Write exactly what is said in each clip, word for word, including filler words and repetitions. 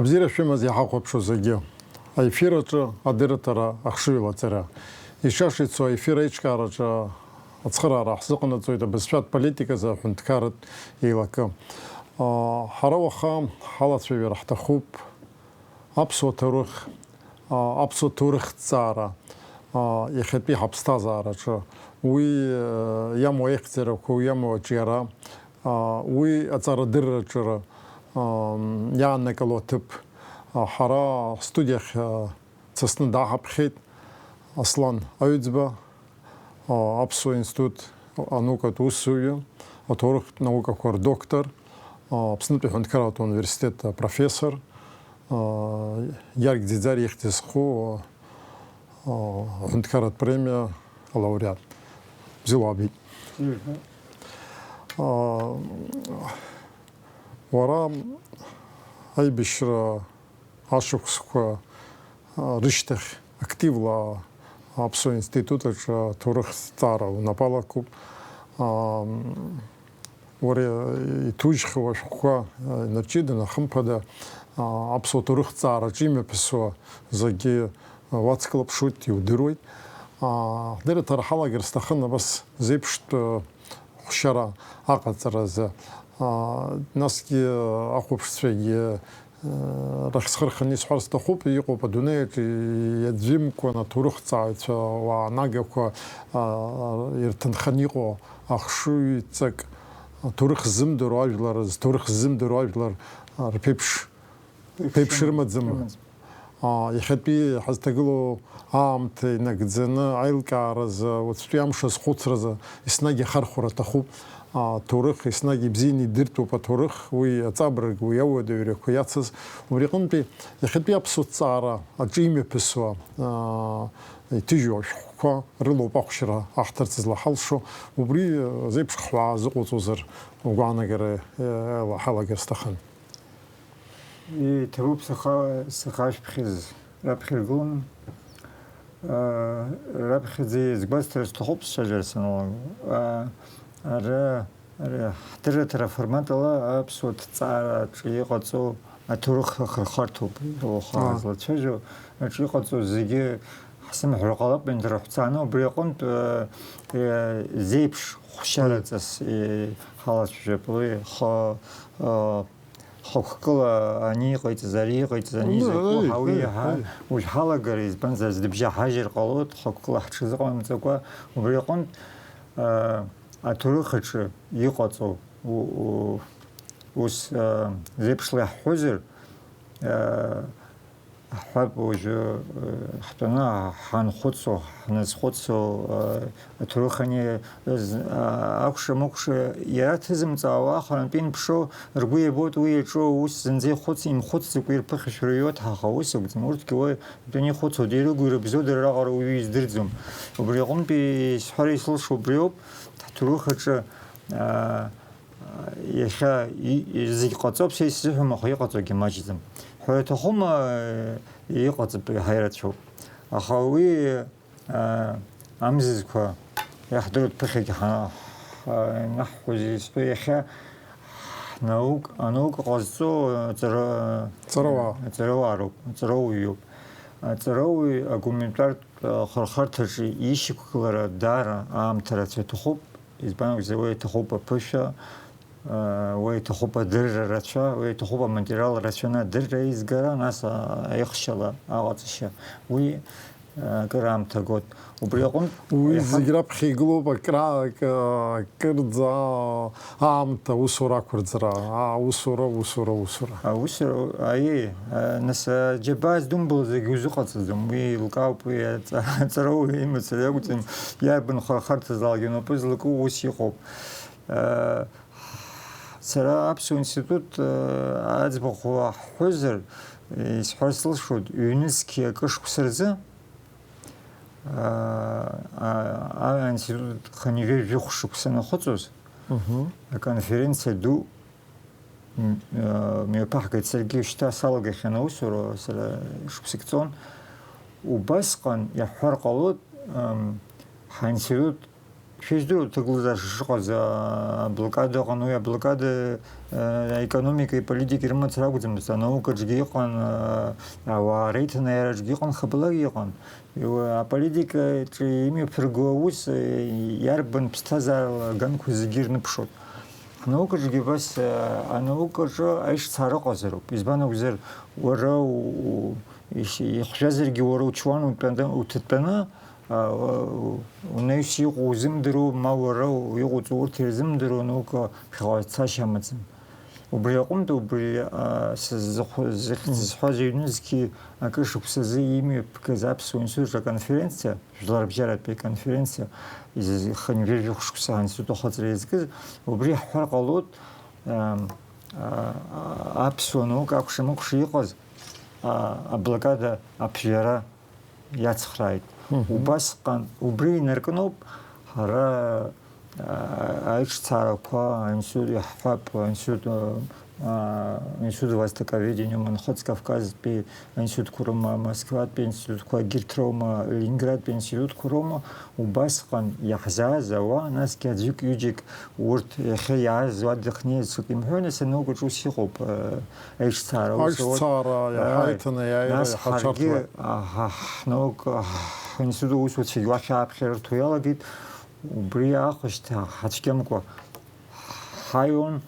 Абзиара шәымаз иҳахәаԥшуа зегьы. Аефир аҿы адырраҭара ахшыҩлацара. Ишашицо аефир аиҿкаараҿы ацхыраара ҳзыҟанаҵоит абызшәатә политиказы аҳәынҭқарратә еилакы. Ҳара уаха ҳалацәажәара ҳҭахуп аԥсуа ҭоурых, аԥсуа ҭоурыхҭҵаара иахьатәи ҳаԥсҭазаараҿы, уи иамоу аихьӡарақәа, уи иамоу аҿиара, уи аҵарадырраҿы иааннакыло аҭыԥ. Ҳара ҳстудиахь дсасны дааҳаԥхьеит Аслан Аҩӡба, Аԥсуа институт анаукатә усзуҩы, аҭоурыхтә наукақәа рдоктор, Аԥснытәи аҳәынҭқарратә университет апрофессор, Георги Ӡиӡар ихьӡ зху аҳәынҭқарратә премиа алауреат. Бзиа уаабеит. Уара аибашьра ашықәсқәа рышьҭахь активла Аԥсуа институт аҿы аҭоурыхҭҵаара унапалакуп. Уара иҭужьхьоу ашәҟәқәа инарҷыданы, хымԥада, аԥсуа ҭоурыхҭҵаараҿы имҩаԥысуа зегьы уацклаԥшуеит, иудыруеит. Ҳдырраҭара ҳалагар сҭахын абас зеиԥштә хәшьара аҟаҵаразы. Насгьы ахәаԥшцәагьы рахь схы рханы исҳәар сҭахуп, иҟоуп адунеи аҿы иаӡәымкуан аҭоурыхҭҵааҩцәа, уаа нагақәа ирҭынханы иҟоу ахшыҩҵак, аҭоурых ззымдыруа ажәлар, зҭоурых ззымдыруа ажәлар рԥеиԥш, ԥеиԥш рымаӡам. Иахьатәи ҳазҭагылоу аамҭа инагӡаны аилкааразы, уаҵәтәи амш азхәыцразы еснагь ахархәара аҭахуп. Аҭоурых еснагь ибзианы идыртәуп аҭоурых, уи аҵабырг, уи ауадаҩрақәа иацыз. Убри аҟынтәи иахьатәи аԥсуа ҭҵаара аҿы имҩаԥысуа, иҭыжьу ашәҟәқәа рылоуп ахәшьара аҳҭарц злаҳалшо. Убри зеиԥш хҳәаа зыҟоуҵозар угәаанагара ҳалагар сҭахын. Иҭабуп саха-, сахашәԥхьыӡ раԥхьа иргыланы. Раԥхьаӡа иазгәасҭар сҭахуп сцәажәара саналаго. Ара, ара ҳдырраҭара аформат ала аԥсуа ҭҵаараҿы иҟаҵоу аҭоурых ахырхарҭоуп, уаха Аа. ҳазлацәажәо, аҿы иҟаҵоу зегьы ҳзымҳәар ҟалап, инрыхәцааны, убри аҟынтә, э, э, зеиԥш хәшьараҵас, э, ҳалацәажәап, уи хы-, э, хықәкыла ани иҟаиҵаз, ари иҟаиҵаз, ани Ну, закәу, ҳәа уи аи, иаҳа аи. уажә ҳалагар, избанзар, зыбжьаҳажьыр ҟалоит, хықәкыла ҳҽазыҟамҵакәа, убри аҟынтә, э, аҭоурых аҿы иҟаҵоу, у-, у-, ус, э, зеиԥшла иаҳҳәозар, э, ҳҳәап, уажәы, э, ҳтәаны ҳанхәыцуа, ҳназхәыцуа, э, аҭоурых ани, э, з-, а, акәша-мыкәша иара ҭызымҵаауа, ахарантәи инԥшоу, ргәы иабоит уи иаҿу аус зынӡа ихәыц-, имхәыцӡакәа ирԥыхьашәо рыҩуа ҭаха аус акәӡам. Урҭгьы уаҩ дунеи ихәыцуа, дирыгу ирыбзоу дара раҟара уаҩы издырӡом. Убри аҟынтәи исҳәар исылшо убриоуп, ҳҭоурых аҿы, а, иахьа и-, и-, зегь ҟаҵоуп, са исзыҳәом, аха иҟаҵогьы маҷӡам. Ҳәара аҭахума, э, иҟаҵатәу иаҳа ирацәоуп. Аха уи, э, амзызқәа иаҳдыруеит ԥыхьагьы ҳа-, ҳа-, ианаҳҳәоз изҳәо иахьа ҳнаук-, анаука ҟазҵо, э, ҵара-, Ҵарауаа. ҵарауаароуп, ҵарауаҩуп. Аҵарауаҩ агуманитартә, э, хырхарҭаҿы ишьақәгылара даара аамҭа рацәа иҭахуп. Избан акәзар, уи иҭахуп аԥышәа, уи иҭахуп адырра рацәа, уи иҭахуп аматериал рацәаны адырра еизгара, нас аихшьала аҟаҵашьа. Уи акыр аамҭа агоит. Убри аҟынтә Уи еиҳа- зегь раԥхьа игылоуп акра-, ак-, акырӡа аамҭа аусура ақәырӡра, аусура, усура, усура. Аусура, аиеи, а, нас аџьабаа здумбо зегь узыҟаҵаӡом, уи еилкаауп, уи аҵа-, аҵарауаҩ имацара иакәӡам, иарбан хырхарҭазаалак ианапы злаку ус иҟоуп. Э, сара Аԥсуа институт, э, аӡбахә ҳҳәозар, э, исҳәар сылшоит, ҩнызқьи акы шықәса рзы, э, а, а, аинститут хынҩажәи жәохә шықәса анахыҵуаз, Мгм. аконференциа ду, м, э, мҩаԥаҳгеит. Саргьы шьҭа салагахьан аусура, сара шықәсык ҵуан. Убасҟан иаҳҳәар ҟалоит, ам, ҳаинститут Шәеиздыруа ҭагылазаашьа шыҟаз, а, аблокада ыҟан, уи аблокада, а, аекономикеи аполитикеи рымацара акәӡамызт, анаукаҿгьы иҟан, а, ауаа реиҭанаиаараҿгьы иҟан, хабалак иҟан. Иу-, аполитикаҿы имҩаԥырго аус, а, иарбан ԥсҭазаарала аганқәа зегьы ирныԥшуан. Ҳнаукаҿгьы абас, а, анаукаҿы аиҿцаара ыҟазароуп. Избан акәзар, уара у-, у-, иш-, ихжәазаргьы уара учуан утәаны, уҭатәаны, а, у-, унаҩс иҟоу узымдыруа, ма уара у-, иҟоуҵо урҭ ирзымдыруа, наука ԥхьаҟа цашьа амаӡам. Убри аҟынтә, убри, а, сыззыхәо-, зых-, Мгм. зызҳәаз аҩнызқьи акыр шықәсазы имҩаԥгаз аԥсуа институт аҿы аконференциа, жәларбжьаратәи аконференциа, изы-, хынҩажәи жәохә шықәса аинститут ахаҵара иазкыз, убри иаҳҳәар ҟалоит, ам, а, а, аԥсуа наука акәша-мыкәша иҟаз, а, аблокада аԥжәара иацхрааит. Мгм. Убасҟан убри инаркноуп ҳара, а, аиҿцаарақәа, аинститут иаҳҳәап, аинститут, а, а, институт востоковедениума, Нхыҵ Кавказтәи аинститутқәа роума, Москватәи институтқәа, егьырҭ роума, Ленинградтәи институтқәа роума, убасҟан иаҳзааз ауаа, насгьы аӡәык-ҩыџьак урҭ иахьа иааз уа дыхнеиз ҽак имҳәои, нас анаукаҿ ус иҟоуп, э, аиҿцаара, ус ауеит. Аиҿцаара иаҳа Ааи. Иҭанеиааира Нас иаҳа ҳаргьы, аҽарҭбааит. А, ҳ-, ҳнаука, ҳ-, ҳинститут аусуцәагьы уахь ааԥхьара рҭо иалагеит, убри аахәышьҭ ҳацәгьамкәа ҳаиуан,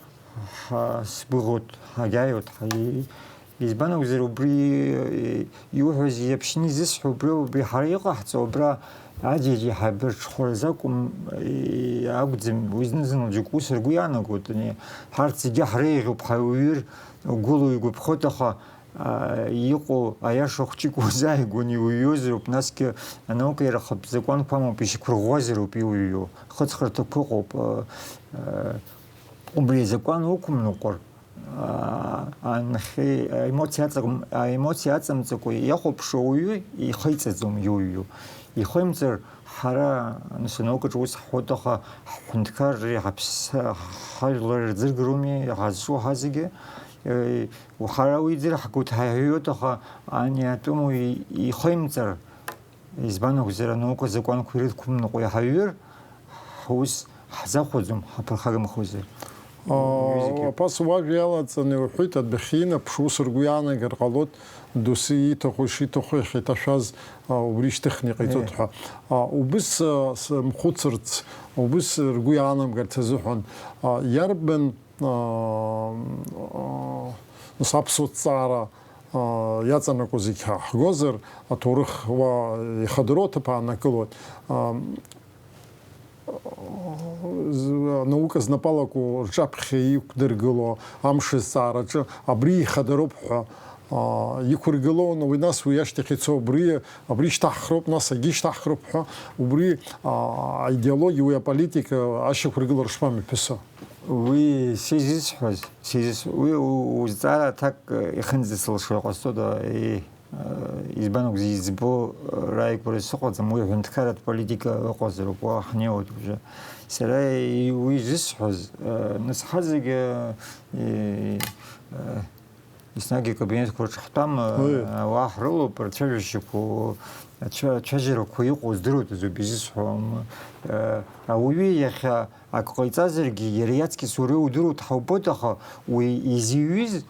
ҳа-, сгәыӷуеит, ҳагьааиуеит, ҳаи-, Избан акәзар, убри, э, иуҳәаз иаԥшьны изысҳәо, убри, убри ҳара иҟаҳҵо, абра аџьаџьа ҳаибарҽхәаразы акәым, э, акәӡам, уи зны-зынла џьоук ус ргәы иаанагоит, ани, ҳарҭ зегьы ҳреиӷьуп, ҳаиуҩыр, угәыла уигәаԥхоит, аха, а, иҟоу аиаша хәҷык узааигәаны иуҩуазароуп, насгьы анаука иара ахатә закәанқәа амоуп, ишьақәырӷәӷәазароуп иуҩуа, хыҵхырҭақәа ыҟоуп, а, а, убри азакәан уқәымныҟәар, аа, анхьеи, аемоциа аҵакым-, аемоциа аҵамҵакәа иахәаԥшуа ауаҩы ихеиҵаӡом иуҩу. Ихеимҵар, ҳара, нас, анаукаҿы ус ҳҳәоит, аха ҳҳәынҭқарреи ҳаԥс-, ҳажәлари рӡыргароуми ҳазҿу ҳазегьы. Е, ҳара уи ӡыр ҳгәы ҭҳаҩуеит, аха ани атәым уи ихеимҵар, Избан акәзар, анаука закәанқәа ирыдқәымныҟәо иҳаҩыр, ҳус ҳзахәаӡом, ҳаԥырхагамхозар. Аа, Иҩызагьы. Аԥас уажә иалаҵаны иуҳәеит, адәахьы инаԥш ус ргәы иаанагар ҟалоит, доусы ииҭаху ишиҭаху иахьиҭашәаз, аа, убри шьҭыхны иҟаиҵоит Е. ҳәа. Аа, убыс, аа, сымхәыцырц, убыс ргәы иаанамгарц азыҳәан, аа, иарбан аа, аа, нас аԥсуа ҭҵаара, аа, иаҵанакуа зегь ҳа-, ҳгозар, аҭоурых уа ихадароу аҭыԥ ааннакылоит. Аа, з-, анаука знапалаку рҿаԥхьа иқәдыргыло амш азҵаараҿы абри ихадароуп ҳәа, аа, иқәыргылон, уи нас уи ашьҭахь ицо абри, абри шьҭаҳхроуп, нас агьы шьҭаҳхроуп ҳәа, убри, аа, аидеологиа, уи аполитика ашьақәыргылара шԥамҩаԥысо? Уи сизысҳәаз, сизыс-, уи у-, узҵаара аҭак, э, ихынӡасылшо иҟасҵода, э, э, избан акәзар, избо, э, рааигәара сыҟаӡам, уи аҳәынҭқарратә политика ыҟазароуп, уа ҳнеиуеит уажәы. Сара и-, уи зысҳәаз, э, нас ҳазегьы, э, э, Еснагь акабинетқәа рҿы ҳтәам, Уи. ауаа ҳрылоуп, рцәажәашьақәа, ацәа-, ацәажәарақәа иҟоу здыруеит азоуп изысҳәо. Ам, э, ауаҩы иахьа акы ҟаиҵазаргьы, иара иаҵкьыс уара иудыруеит ҳаубоит, аха уи изиҩыз,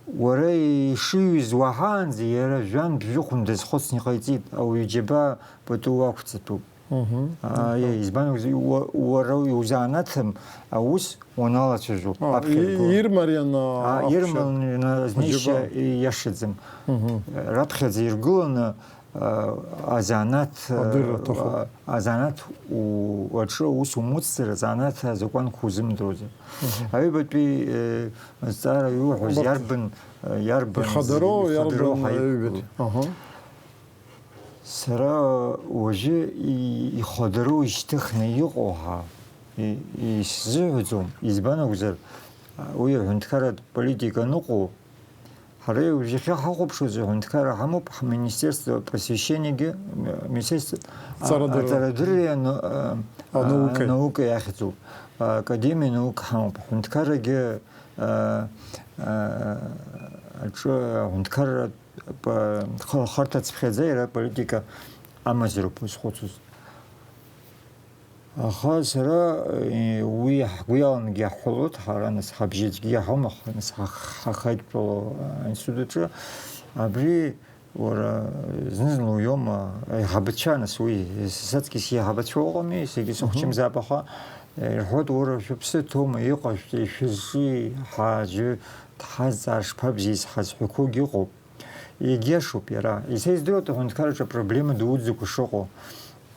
уара ишиҩыз уаҳаанӡа, иара жәантә-жәохә дазхәыцны иҟаиҵеит, ауаҩы џьабаа пату ақәҵатәуп. Мгм. Аа, иа, избан акәзар, уа-, уара иузаанаҭым аус уаналацәажәо, А, аԥхьа и-, иргылан. Ирмариан, а, Аа, аԥхьа. Ирмариан азнеишьа Аџьабаа. Ииашаӡам. Мгм. Раԥхьаӡа иргыланы, а, азанааҭ, а, Адырра аҭахуп. А, азанааҭ у-, аҿы аус умуцзар, азанааҭ азакәанқәа узымдыруазар. Мгм. Аҩбатәи, э, азҵаара иуҳәаз Убарҭ иарбан, э, иарбан ихадароу, зегьы ихадароу иарбан ҳаиқәгылоу? Аҩбатәи? Аҳа. Сара уажәы и-, ихадароу ишьҭыхны иҟоу ҳәа и-, исзыҳәаӡом, избан акәзар, уи аҳәынҭқарратә политика аныҟоу, ҳара уажәы иахьа ҳахәаԥшуазар, аҳәынҭқарра ҳамоуп, ҳминистерство просвещениагьы, м-, министерство а-, Аҵарадырра. Аҵарадырреи ана-, а-, Анаукеи. Анаукеи ахьӡуп. Академиа наук ҳамоуп, аҳәынҭқаррагьы, а-, а-, аҿы аҳәынҭқарратә П-, х-, харҭа цыԥхьаӡа иара политика амазароуп узхәыцуаз. Аха сара, э, уи ҳгәы иалангьы иаҳҳәалоит, ҳара нас ҳабжьыцгьы иаҳаума, х-, нас ҳах-, ҳахаидтәалоу, э, аинститут аҿы. Абри, уара, зны-зынла уиоума, аиҳабацәа, нас уи, саҵкьыс иаҳабацәа ыҟами, саргьы Мгм. сыхәҷымзаап, аха, э, ирҳәоит, уара, шәыԥсы ҭоума, иҟашәҵеи, шәызҿи, ҳа аӡәы дҳазҵаар шԥабзиаз ҳазҳәақәогьы ыҟоуп. Егьиашоуп иара. Исеиздыруеит аҳәынҭқарраҿы апроблема дуӡӡақәа шыҟоу.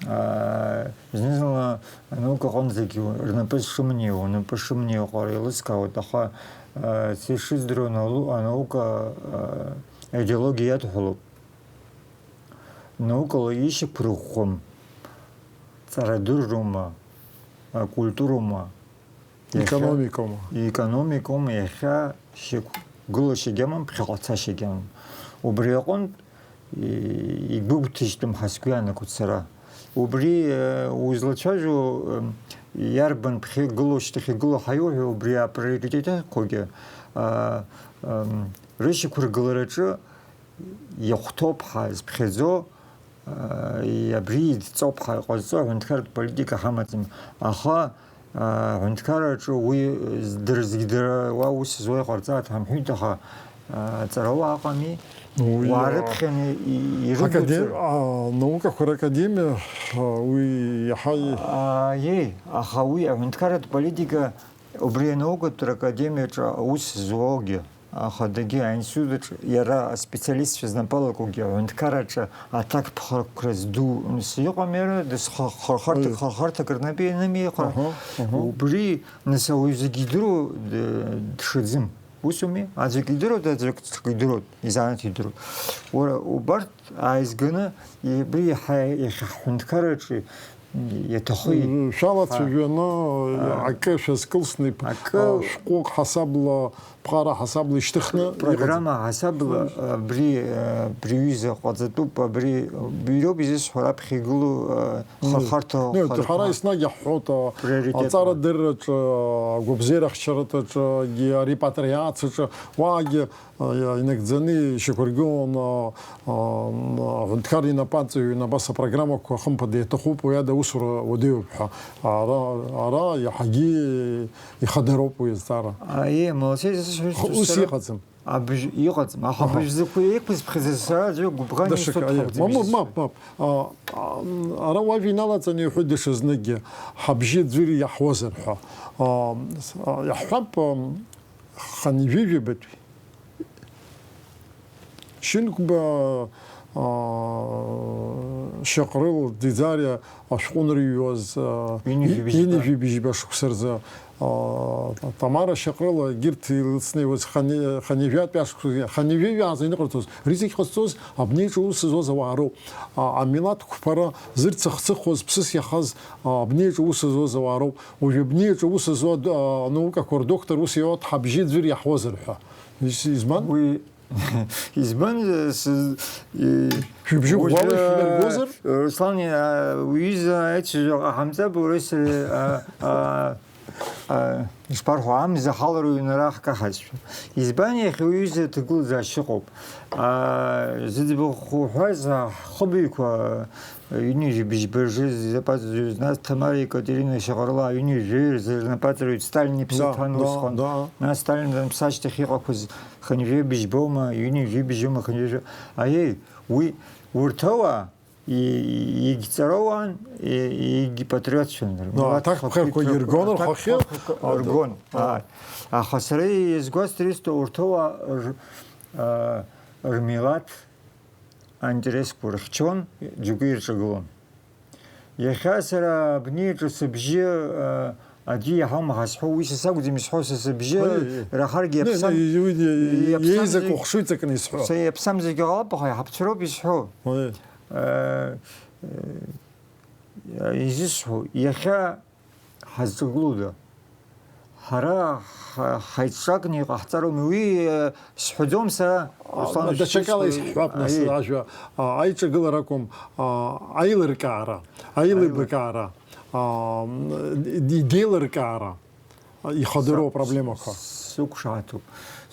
Аа, зны-зынла анаука аҟынӡагьы рнапы шымнеиуа, рнапы шымнеиуа ҟара еилыскаауеит, аха, аа, са ишыздыруа, аналу-, анаука, аа, аидеологиа иадҳәалоуп. Наукала ишьақәырӷәӷәам ҵарадырроума, акультуроума, иахьа Економикоума. Економикоума, иахьа шьақәгылашьагьы амам, ԥхьаҟа цашьагьы амам. Убри аҟынтә, и-, игәыгәҭажьтәым ҳәа сгәы иаанагоит сара. Убри, э, узлацәажәо, эм, иарбан ԥхьа игылоу, шьҭахь игылоу ҳаиуҳәо, убри априоритетқәагьы, а, эм, рышьақәыргылараҿы иахәҭоуп ҳәа зԥхьаӡо, аа, абри идҵоуп ҳәа иҟазҵо аҳәынҭқарратә политика ҳамаӡам. Аха, аа, аҳәынҭқарраҿы уи, дара зегьы дара уа ус зуа иҟарҵааит ҳамҳәеит, аха, аа, аҵарауаа ыҟами, Ну, уи, уаа а, рыԥхьаны и-, ирыдуҵар. Академ-, а, наукақәа ракадемиа, а, уи иаҳа и- Ааи, аха уи аҳәынҭқарратә политика убри анаукатә ракадемиаҿы аус зуогьы. Ахадагьы аинститут аҿы иара аспециалистцәа знапы алакугьы аҳәынҭқарраҿы аҭакԥхықәра зду, нас, иҟам иара, дысхахарҭак, Ыы. хахарҭак рнапы ианымиха, Аҳа, аҳа. Убри, нас, ауаҩ зегьы идыруа д-, дшаӡым. Усуми? Аӡәк идыруеит, аӡәк ҽак идыруеит, изанааҭ идыруеит. Уара, убарҭ ааизганы, абри иаҳа-, иахьа ҳҳәынҭқарраҿы иаҭахи? Шәалацәажәаны, Аа. акы шәазкылсны, Акы. а, шәҟәык ҳасабла, ԥҟара ҳасабла ишьҭыхны Программа иҟаӡам. ҳасабла, абри, абри ҩыза ҟаҵатәуп, абри, абриоуп изысҳәо раԥхьа игылоу, а, Мм. хырхарҭа, Ну, хырхарҭа. ҳара еснагь иаҳҳәоит, а, Приоритетла. аҵарадырраҿы, агәабзиара ахьчаратәаҿы, арепатриациаҿы, уаагьы, а, инагӡаны ишьақәыргыланы, а, а, аҳәынҭқар инапаҵаҩын абас апрограммақәа, хымԥада, иаҭахуп, уи ада аусура уадаҩуп ҳәа. Ара, ара иаҳагьы ихадароуп уи азҵаара. Аиеи, молодцы, изысҳәоз Ус сара иҟаӡам. Абыжь иҟаӡам, аха Аҳа. абыжь зықәу еиқәызԥхьаӡаз сара аӡәы гәыбӷан Даҽакы, исҭоит аиеи. ҳәа Мамоу, ҳәа. мап, мап. А, а, ара уажәы иналаҵаны иҳәоит даҽазныгьы, ҳабжьы аӡәыр иаҳуазар ҳәа. А, с-, а, иаҳҳәап, ам, хынҩажәижәабатәи. Шьынқәба, а, Шьаҟрыл Ӡиӡариа ашәҟәы нырҩуаз, а, Ҩынҩажәи быжьба. ҩынҩажәи быжьба шықәса рзы, а, Тамара Шьаҟрыл, егьырҭ илыцны иуаз хани-, хынҩажәатәи ашықәсазы, хынҩажәи жәаха азы иныҟарҵоз, рызегь ҟазҵоз абнеиҿы аус зуаз ауаа роуп. А, амилаҭ қәԥара зырцыхцыхуаз, ԥсыс иахаз, а, абнеиҿы аус зуаз ауаа роуп. Уажәы абнеиҿы аус зуа д-, а, анаукақәа рдоктор ус иоуа ҳабжьы ӡәыр иаҳуазар ҳәа. Из-, избан? Уи Избан, э, с-, э, Шәыбжьы уажәы, ӷәӷәала ишәнаргозар? э, Руслан, э, уҩыза аицәажәара ҟаҳамҵап, уара сара, а, а, а, ишԥарҳәо, амза ҳалара ҩнара ҳкаҳазшәа. Избан иахьа уҩыза аҭагылазаашьа ыҟоуп. А, зыӡбахә уҳәаз, а, ҳхыбаҩқәа, Ҩынҩажәи быжьба рзы рнапаҵаҩцәа, нас Ҭамара Екатерина Шьаҟрылаа ҩынҩажәи жәаҩа рзы рнапаҵаҩцәа Сталин иԥсы Да, ҭан да, усҟан. да. Нас Сталин данԥсы ашьҭахь иҟақәаз хынҩажәи быжьбоума, ҩынҩажәи быжьоума, хынҩажәи. Аиеи, уи, урҭ ауаа, и-, и-, егьҵарауаан, и-, егьпатриотцәан. Ну, Рмилаҭ аҭакԥхықәра хақәиҭра иргон ргон, рхахьы, аҭакԥхықәра а, ргон. а. Ааи. Аха сара иазгәасҭар, урҭ ауаа р-, а, рмилаҭ аинтересқәа рыхьчон, џьоукы ирҿагылон. Иахьа сара абни аҿы сыбжьы, а, аӡәы иаҳаума ҳазҳәо, уи са сакәӡам исҳәо, са сыбжьы Ой, ой, ой. раҳаргьы Не, иаԥсам-, не, и-, и-, и-, иаԥсам еизакәу зегь-, хшыҩҵакны исҳәо. са иаԥсам зегьы ҟалап, аха иҳаԥцәароуп исҳәо. Ой. Э, э, изысҳәо, иахьа ҳазҿагылода? Ҳара ҳа-, ҳаиҿҿакны иҟаҳҵароуми? Уи, э, сҳәаӡом сара, А, Руслан, даҽакала ишԥасҳәо, исҳәап, нас, аиеи. Ажәа, а, аиҿагылара акәым, а, аилыркаара, аилибакаара, а, м, идеилыркаара, а, ихадароу Са-, апроблемақәа. Сықәшаҳаҭуп.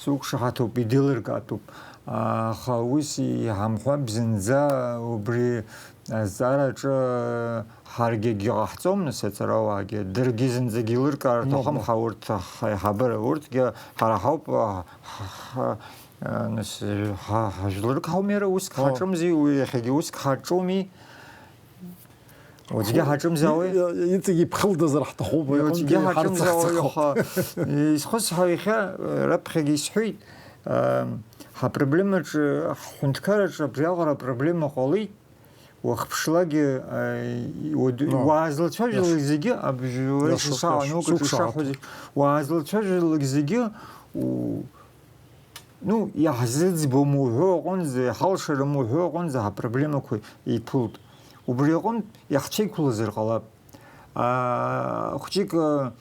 Суқәшаҳаҭуп, идеилыркаатәуп. Аха ус иҳамҳәап зынӡа убри азҵаараҿы ҳаргьы акгьы ҟаҳҵом, нас аҵарауаагьы. Даргьы зынӡагьы еилыркаар рҭахым. Мап, мап. Ҳа урҭ ҳаиҳабыра, урҭгьы ҳара ҳауп, ҳа, ҳа, нас, ҳа, ҳажәларык ҳауми, иара уск Мап. Ҳаҿымзи, уи иахьагьы уск ҳаҿуми. Уаҵәгьы ҳаҿымзаауеи? И-, и-, иҵегь иԥхылдазар ҳҭахуп, Уаҵәгьы иҟынтәи ҳаҿымзаауеи, ҳарцахӡахо. Аха, изхысҳәо иахьа, раԥхьагьы исҳәеит, ам, ҳапроблемаҿы, ҳҳәынҭқарраҿы абриаҟара апроблема ҟалеит, уахԥшлакгьы, а, уаду-, Но. Уаазлацәажәалак Иаш. Зегьы, абжьура Иашоуп, шаҳа иашоуп. Анаукаҿы Суқәшаҳаҭуп. Ишаҳҳәаз, уаазлацәажәалак зегьы, у-, Ну, иаҳзыӡбом уҳәо аҟынӡа, иҳалшарым уҳәо аҟынӡа ҳапроблемақәа еиԥылт. Убри аҟынтә иаҳцәеиқәлазар ҟалап. Аа, хәҷык, аа,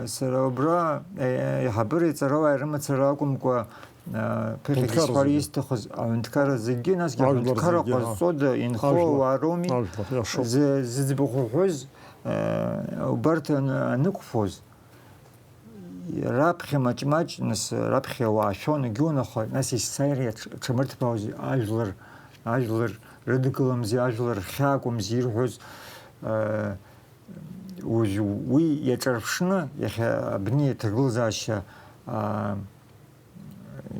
сара убра, е, аиҳабыра иҵарауаа ирымацара акәымкәа, аа, ԥыхьагьы Аҳәынҭқарра сҳәар зегьы. Исҭахыз, аҳәынҭқарра зегьы, насгьы Ажәлар аҳәынҭқарра зегьы, ҟазҵода, аҳ-, инхо ажәлар, ауаа роуми, ажәлар, иашоуп. Зы-, зыӡбахә уҳәоз, аа, убарҭ аны-, анықәԥоз, Раԥхьа маҷ-маҷ, нас, раԥхьа уаашәон, егьунаха, нас есааира иаҽ-, ҽамырҭбаауаз ажәлар, ажәлар рыдгыламзи, ажәлар рхьаакәымзи ирҳәоз, э, уажә уи иаҿарԥшны, иахьа абни аҭагылазаашьа, а,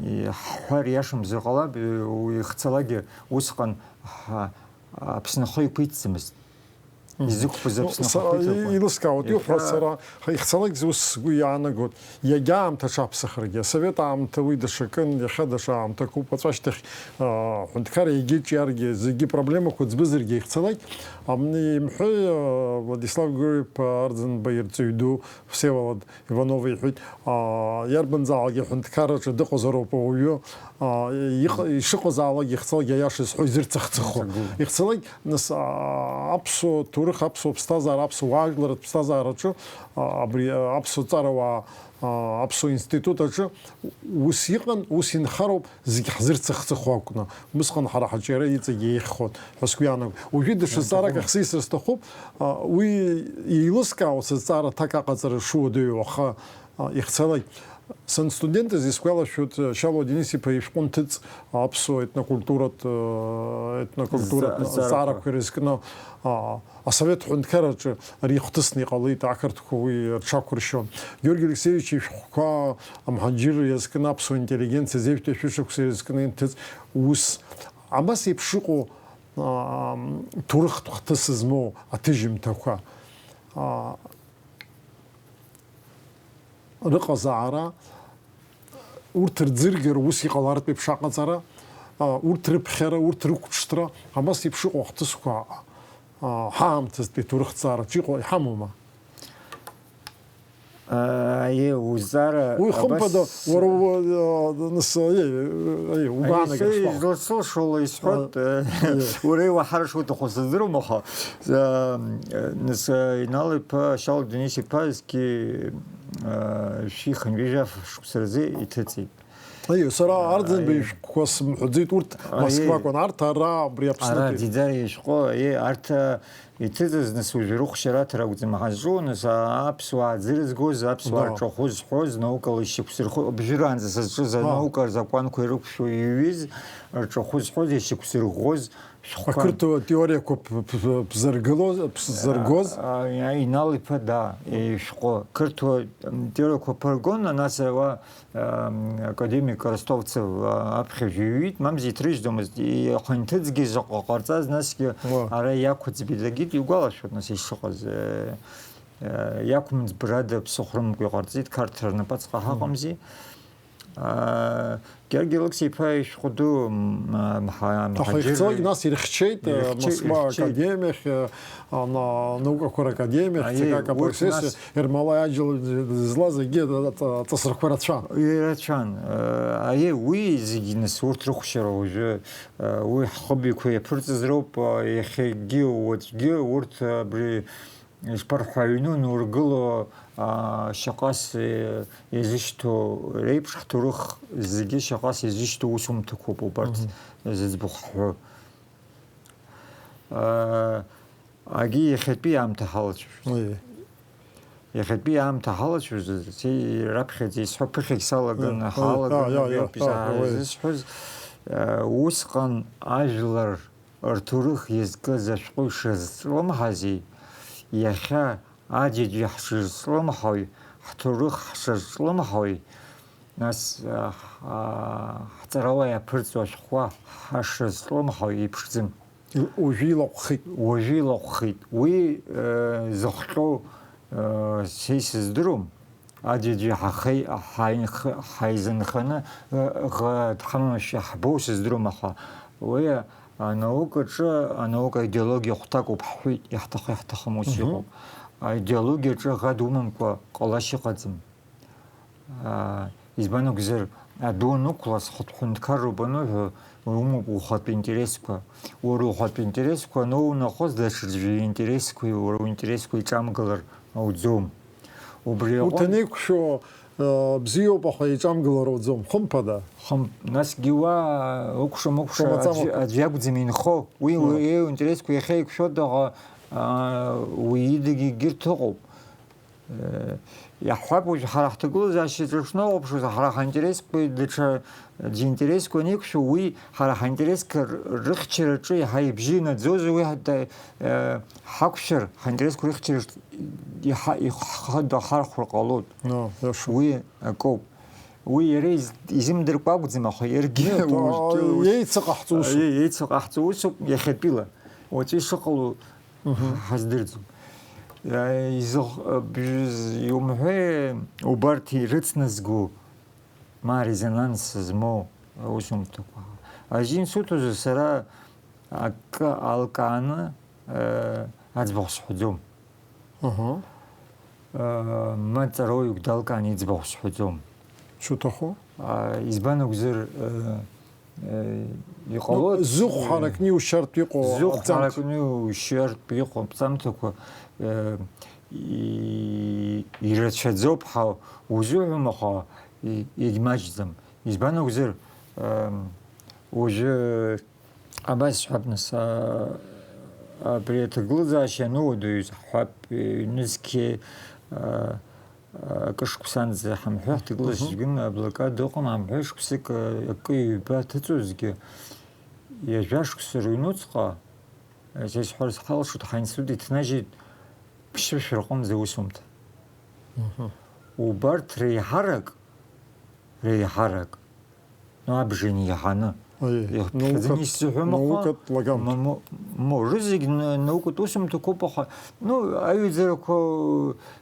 иаҳҳәар иашамзар ҟалап, уи ихцалакгьы усҟан ҳа-, Аԥсны ахы иқәиҭӡамызт. Мгм. Изықәԥаз Ну, Аԥсны са-, ахақәиҭрақәа. И-, еилыскаауеит, иуҳәо Иахьа сара, ихцалакгьы ус сгәы иаанагоит, иагьа аамҭа аҽаԥсахыргьы, асовет аамҭа уи даҽакын, иахьа даҽа аамҭақәоуп, аҵәашьҭахь, аа, аҳәынҭқарра иагьыҿиаргьы, зегьы проблемақәа ӡбызаргьы ихцалак, амни имҳәеи, аа, Владислав Григорьев Арӡынба ирҵаҩ ду Всеволод Иванова иҳәеит, аа, иарбанзаалакгьы аҳәынҭқарраҿы дыҟазароуп ауаҩы, аа, иҟ-, ишыҟазаалак ихцалак аиаша изҳәо изырцыхцыхуа. Изыргыло. Ихцалак, нас, аа, аԥсуа ҭоурых, аԥсуа ԥсҭазаара, аԥсуа уаажәларратә ԥсҭазаараҿы, аа, абри, аа, аԥсуа ҵарауаа, аа, аԥсуа институт аҿы ус иҟан, ус инхароуп, зегь ҳзырцыхцыхуа акәны. Усҟан ҳара ҳаҿиара иҵегь еиӷьхон ҳәа сгәы иаанагоит. Уажәы даҽа Иаанагоит. Зҵаарак ахсеисра сҭахуп, аа, уи еилыскаауа сызҵаара аҭак аҟаҵара шуадаҩу, аха, аа, ихцалак. Санстудентыз исгәалашәоит, Шьалуа Денис-иԥа ишәҟәы нҭыҵ аԥсуа етнокультуратә, етнокультуратә Зҵа-, зҵаарақәа. Зҵаарақәа ирызкны, а, асовет ҳәынҭқарраҿы ари ихҭысны иҟалеит, ақырҭқәа уи рҽақәыршьуан. Георги Алексеевич ишәҟәқәа амҳаџьырра иазкны аԥсуа интеллигенциа зеижәтәи ашәышықәса ирызкны инҭыҵ ус. Абас еиԥш иҟоу, а, ҭоурыхтә хҭыс змоу аҭыжьымҭақәа, а, рыҟазаара, урҭ рӡыргара ус иҟалартә еиԥш аҟаҵара, а, урҭ рыԥхьара, урҭ рықәҿҭра, абас еиԥш иҟоу ахҭысқәа, а, ҳаамҭазтәи аҭоурыхҭҵаараҿы иҟоу иҳамоума? Аиеи, узҵаара Уи хымԥада, абас уара у-, а, нас, аиеи, аиеи, угәаанагара Аиеи, шԥаҟоу? Изласылшо ала исҳәоит, А, э, аиеи. Уара иуаҳар шуҭаху сыздыруам, аха, э, нас, э, Инал-иԥа, Шьалуа Денис-иԥа зқьи, э, шәи хынҩажәа шықәса рзы иҭыҵит. Аиеи, сара Арӡынба Аиеи. Ишәҟәқәа сымҳәаӡеит, урҭ Аиеи. Москвакәын, арҭ ара, абри Аԥснытәи. Ара Дидар ишәҟәы, аиеи, арҭ, э, Иҭыҵыз, нас, уажәы рыхәшьараҭара акәӡам ҳазҿу, нас, а-, аԥсуаа аӡы рызгоз, аԥсуаа Да. Рҿахәы зҳәоз, наукала ишьақәзырхо, абжьыраанӡа сызҿыз Да. Анаука рзакәанқәа ирықәшәо иҩыз, рҿахәы зҳәоз, ишьақәзырӷәӷәоз шәҟәқәан. Ақырҭуа теориақәа п-, п-, п-, зыргылоз, п-, зыргоз? А, а, Инал-иԥа, да, ишәҟәы. Қырҭуа, м, теориақәа ԥыргон, нас, уа, Ам, академик Ростовцев, а, аԥхьажә иҩит, мамзар иҭрыжьӡомызт, и-, ихынҭыҵгьы заҟа ҟарҵаз, насгьы Уа. Ара иақәыӡбеит, дагьит, игәалашәоит, нас, ишыҟаз, э, э, иақәымӡбрада ԥсыхәрымқәа иҟарҵеит, Қарҭ рнапаҵҟа Мм. Ҳаҟамзи. А, Георги Алықьса-иԥа ишәҟәы ду, м, а, мҳа-, Аха мҳаџьыр ихьӡоит, нас ирыхьчеит, э, Ирыхьчеит, Москва ирыхьчеит. Академиахь, э, ана-, наукақәа ракадемиахь, Аиеи, ЦК урҭ КПСС, нас Ермолаи Аџьал злаз зегьы аҵасрақәа рацәан. Ирацәан. Э, аиеи, уи зегьы нас урҭ рыхәшьара уажәы, э, уи ҳхыбаҩқәа иаԥырҵаз роуп, э, иахьагьы уаҵәгьы урҭ абри ишԥарҳәо, аҩны унургыло, а, шьаҟас, э, иазышьҭоу реиԥш ҳҭоурых зегьы шьаҟас иазышьҭоу усумҭақәоуп убарҭ Мгм. Зыӡбахә ҳҳәо. А, Агьи иахьатәи аамҭа ҳалацәажәоит. Аиеи. Иахьатәи аамҭа ҳалацәажәоз, раԥхьаӡа исҳәо ԥыхьагь салаганы ҳалаганы абри ауп изысҳәоз, усҟан ажәлар рҭоурых иазкыз ашәҟәы шрызҿлымҳази, иахьа аӡәаӡәи ҳшрызҿлымҳауи, ҳҭоурых ҳшазҿлымҳауи, нас ҳҵарауаа иаԥырҵо ашәҟәқәа ҳшрызҿлымҳауи еиԥшӡам. Уажәы илаҟәхеит. Уажәы илаҟәхеит. Уи зыхҟьо са исыздыруам. Аӡәаӡәы ҳахеи-, ҳаинх-, ҳаизынханы ӷа дҳамамашәа ҳбоу сыздыруам, аха уи анаукаҿы, анаука идеологиа хәҭакуп ҳҳәеит, иаҳҭахы-иаҳҭахым ус иҟоуп. Аидеологиаҿы ӷа думамкәа ҟалашьа ыҟаӡам. Избан акәзар, адәы анықәлаз хатә ҳәынҭқарроуп аныҳәо, умоуп ухатә интересқәа. Уара ухатә интересқәа аноунахоз даҽаӡәы иинтересқәеи уара уинтересқәеи еиҿамгылар ауӡом. Убри аҟынтә анеиқәшәо, бзиоуп, аха еиҿамгылар ауӡом, хымԥада. Хымԥ-, насгьы уа укәша-мыкәша аӡә-, аӡә иакәӡам инхо. Уи иуинтересқәа иахьа иқәшәода ҳәа, уи идагьы егьырҭ ыҟоуп. Иаҳҳәап, уажә ҳара ҳҭагылазаашьа аҿы шәнахәаԥшуаз, ҳара ҳаинтересқәеи даҽа џьинтересқәа анеиқәшәо, уи ҳара ҳаинтересқәа рыхьчараҿы иаҳа ибжьы инаӡозар, уи ҳа-, ҳақәшәар, ҳаинтересқәа рыхьчараҿ иаҳа ихы ҳархәар ҟалоит. Уи акоуп. Уи иара из-, изымдыркәа акәӡам, аха иаргьы еицыҟаҳҵо усуп. Еицыҟаҳҵо усуп иахьатәила. Уаҵәы ишыҟало ҳаздырӡом. Изых-, бжьыз иумҳәеи, убарҭ ирыцназго, ма резонанс змоу аусумҭақәа. Азин суҭозар, сара акы алкааны, э, аӡбахә сҳәаӡом. Аҳа. Э, ма ҵарауаҩык далкааны иӡбахә сҳәаӡом. Шуҭаху? А, избан акәзар, э, э, иҟалоит, зыхә ҳаракны иушьартә иҟоу зыхә аҵамҭа. Ҳаракны иушьартә иҟоу аԥҵамҭақәа, э, и-, ирацәаӡоуп ҳәа узыҳәом, аха и-, егьмаҷӡам. Избан акәзар, э, уажәы Абас сҳәап, нас, а, абри аҭагылазаашьа ануадаҩыз ҳҳәап, ҩнызқьи, а, акы шықәсанӡа ҳамҳәа ҳҭагылазаашьа згын аблокада ыҟам, ҳамҳәа шықәсык, а, акы ҩба ҭыҵуазгьы, ҩажәа шықәса рыҩнуҵҟа, а, са исҳәарц ҳалшоит, ҳаинститут иҭнажьит ԥшьышә рҟынӡа аусумҭа. Убарҭ реиҳарак, реиҳарак, ну, абжа инеиҳаны. Иахьԥхьаӡаны исзыҳәом, аха, наукатә лагамҭа. Мо, мо, рызегь н-, наукатә усумҭақәоуп, аха, ну, аҩаӡарақәа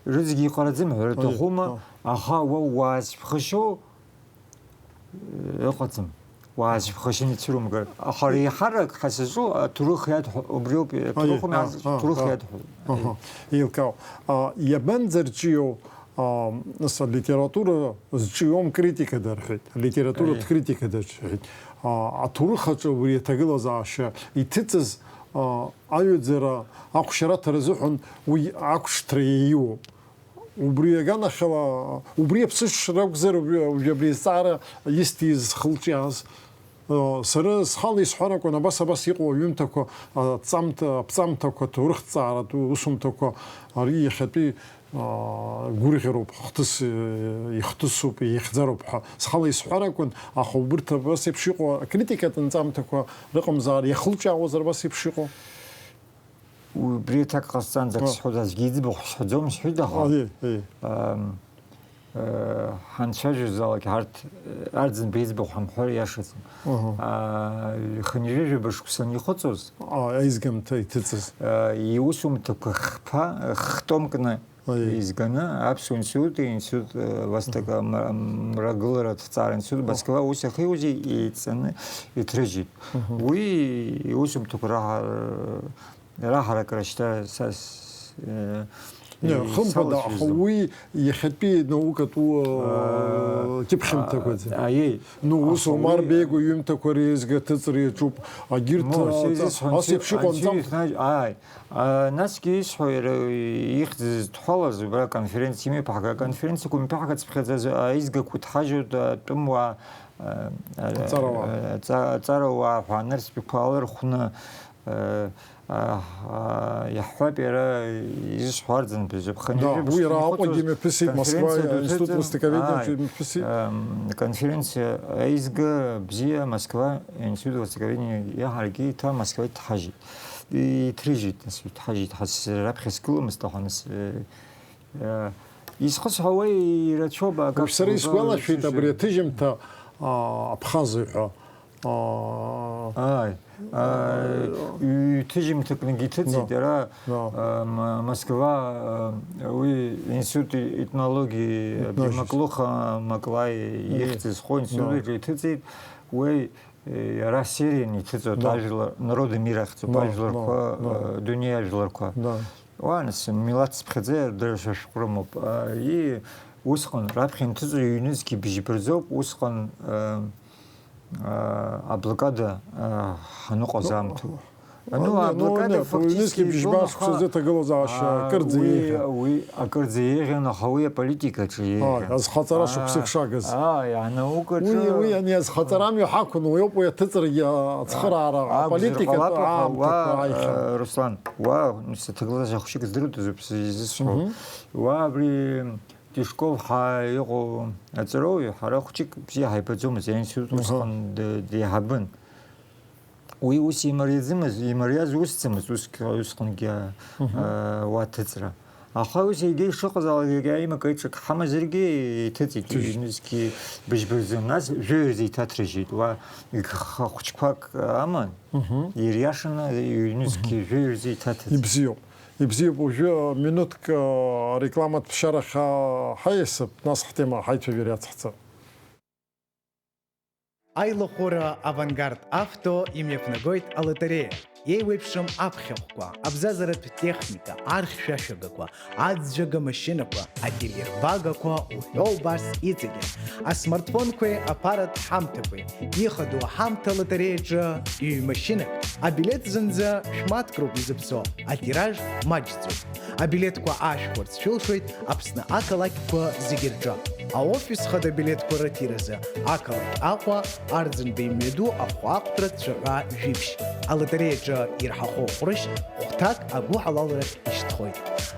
рызегь иҟараӡам ҳәа рҭахума, аха уа уаазԥхашьо, э, ыҟаӡам. Уаазԥхашьаны ицәырумгар. Аха реиҳарак ҳәа сызҿу аҭоурых иадҳәо, убриоуп, аҭоурых иадҳәо. Аҳа. Еилкаау. А, иабанӡарҿиоу, а, нас, алитература зҿиом критикада рҳәеит, алитературатә критикада рҳәеит. А, аҭоурых аҿы убри аҭагылазаашьа иҭыҵыз, а, аҩаӡара ахәшьараҭара азыҳәан уи ақәҿиара иаиуоуп. Убри аганахьала, убри аԥсыҽра акәзар, убри, убри абри азҵаара исҭиз, зхылҿиааз, Сара схала исҳәар акәын, абас, абас иҟоу аҩымҭақәа, аҵамҭа-, аԥҵамҭақәа, аҭоурыхҭҵааратә усумҭақәа, ари иахьатәи, аа, гәырӷьароуп, хҭыс, ихҭысуп, ихьӡароуп ҳәа схала исҳәар акәын, аха убырҭ абас еиԥш иҟоу акритикатә нҵамҭақәа рыҟамзаара иахылҿиаауазар абас еиԥш иҟоу? Убри аҭак ҟасҵанӡа ак сҳәоит, аӡәгьы иӡбахә сҳәаӡом сҳәеит, аха, ам, э, ҳанцәажәозалак ҳарҭ, э, арӡынба иӡбахә ҳамҳәар иашаӡам. Аҳа. Аа, хынҩажәижәаба шықәса анихыҵуаз, а, аизгамҭа иҭыҵыз, э, иусумҭақәа хԥа, хтомкны изганы, Аԥсуа институти, институт, э, Восток-, м-, мрагыларатә ҭҵаара институт, Москва аус ахьиузи еиҵаны иҭрыжьит. Уи иусумҭақәа раҳа-, Раҳарак рашьҭа са с-, э, Не, э, хымԥада, аха салацәажәом. Уи иахьатәи наукатә, э, А, кьыԥхьымҭақәаӡам. А, аиеи. Ну, ус Аха Омар уи Бегу иҩымҭақәа реизга ҭыҵра иаҿуп. Агьырҭ, Мо, а, сизисҳәон, ас си-, еиԥш иҟоу анцәа анҵамҭа. Ихьнажь-, ааи. А, насгьы исҳәо, иара ихьӡ зыдҳәалаз, убра аконференциа имҩаԥаҳга-, аконференциақәа имҩаԥаҳгац ԥхьаӡа, а, аизгақәа ҭҳажьуеит, а, тәымуаа, а, а, Аҵарауаа. А, аҵа-, аҵарауаа ҳәа анырцәтәқәа алархәны, Э, а, а, иаҳҳәап, иара изысҳәо арӡынатәыз, ԥхынҩажәи Да, уи ара Аҟәагьы имҩаԥысит, Москва, конференциа Институт дуӡӡан, Востоковедения ааи, имҩаԥысит. Ам, конференциа аизга бзиа Москва Институт Востоковедения иаҳаргьы иҭа Москва иҭҳажьит. Иҭрыжьит, нас, иҭҳажьит, ҳас раԥхьа сгыламызт, аха нас, э, э, изхысҳәаауа ирацәоуп, акы Уажә сара акәзар, исгәалашәеит сыжьы. Абри аҭыжьымҭа, а, Абхазы ҳәа. Аа. Ааи. Аа, ҩ-, ҩ-, ҭыжьымҭакынгьы иҭыҵит, Да. иара, Да. аа, М-, Москва, аа, уи институт этнологии, Этнологии. Маклуха Маклаи Мгм. ихьӡыз хо институт Да. аҿы иҭыҵит, уи, е, иара сериан иҭыҵуеит Да. ажәлар, народы мира ахьӡуп, Да, ажәларқәа, да, да. Е, дунеи ажәларқәа. Да. Уа, нас, милаҭ цыԥхьаӡа дара шәҟәы рымоуп. Аа, и, усҟан, раԥхьа инҭыҵуа ҩнызқьи быжьба рзоуп, усҟан, аа, аа, аблокада, аа, ҳаныҟаз аамҭоуп. Ану, Ну, аблокада ну, фактически ҩнызқьи быжьба итәон, аха, шықәсазы аҭагылазаашьа аа, акырӡа уи, еиӷьын. Уи акырӡа еиӷьын, аха уи аполитикаҿы еиӷьын. Ааи, азхаҵара Аа, шықәсык шагыз. Ааи, анаукаҿы. Уи, уи ани азхаҵара амҩа ҳақәын, уи ауп уи аҭыҵрагьы ацхыраара, акәзар аполитикатә ҟалап, аха уа, аамҭақәа ааихьан. Э, Руслан, уа, нас аҭагылазаашьа хәыҷык здыруада, зыԥсы изысҳәо. Мгм. Уа абри Тишков ҳәа иҟоу аҵароуаҩ, ҳара хәҷык бзиа ҳаибаӡомызт, аинститут Аҳа. усҟан д-, деиҳабын. Уи ус имариаӡымызт, имариаз усӡамызт, усгь-, усҟангьы, Мгм. а, уа аҭыҵра. Аха ус егьа ишыҟазаалак, егьа аимак-аиҿак ҳамазаргьы, иҭыҵит, Ҭыжь. ҩнызқьи быжьба рзы. Нас жәаҩа рзы иҭаҭрыжьит, уа х-, хәыҷқәак аман, Мгм. ириашаны ҩнызқьи Мгм. жәаҩа рзы иҭаҭыҵит. Ибзиоуп. Ибзиоуп, уажәы минуҭк, а, рекламатә ԥшьарахь, а, ҳаиасып, нас ҳтема ҳаицәажәара иацҳҵап. Аилахәыра Авангард Авто имҩаԥнагоит алотереиа. Еиуеиԥшым аԥхьахәқәа, абзазаратә техника, архьшәашәагақәа, аӡәӡәага машьынақәа, ателербагақәа уҳәа убас иҵегьы. Асмартфонқәеи аԥаратә ҳамҭақәеи. Ихадоу аҳамҭа алотереиаҿы ҩ-машьынак. Абилеҭ зынӡа шәмаҭк роуп изыԥсоу, атираж маҷӡоуп. Абилеҭқәа аашәхәарц шәылшоит Аԥсны ақалақьқәа зегьы рҿы. Аофис хада абилеҭқәа рыҭиразы ақалақь Аҟәа, Арӡынба имҩаду ахәаахәҭра цәаҳәа жәиԥшь. Алотереиаҿы ирҳахо ҟәрышь хәҭак агәыҳалалрахь ишьҭхоит.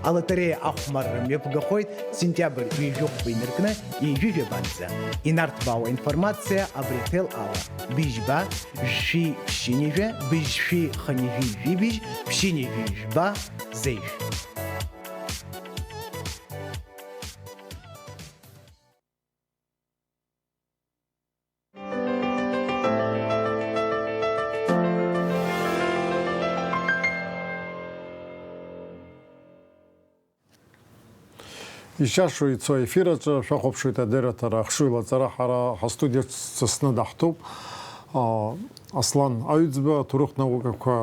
Алотереиа ахәмарра мҩаԥгахоит сентиабр ҩажәи хәба инаркны ҩажәи жәабанӡа. Инарҭбаауа информациа абри аҭел ала: быжьба, жәшәи ԥшьынҩажәа, быжьшәи хынҩажәи жәибжь, ԥшьынҩажәи жәба, зеижә. Иџьашьо ицо аефир аҿы шәахәаԥшуеит адырраҭара Ахшыҩ лаҵара, ҳара ҳастудиаҿ дсасны даҳҭоуп. Аа, Аслан Аҩӡба, аҭоурыхтә наукақәа,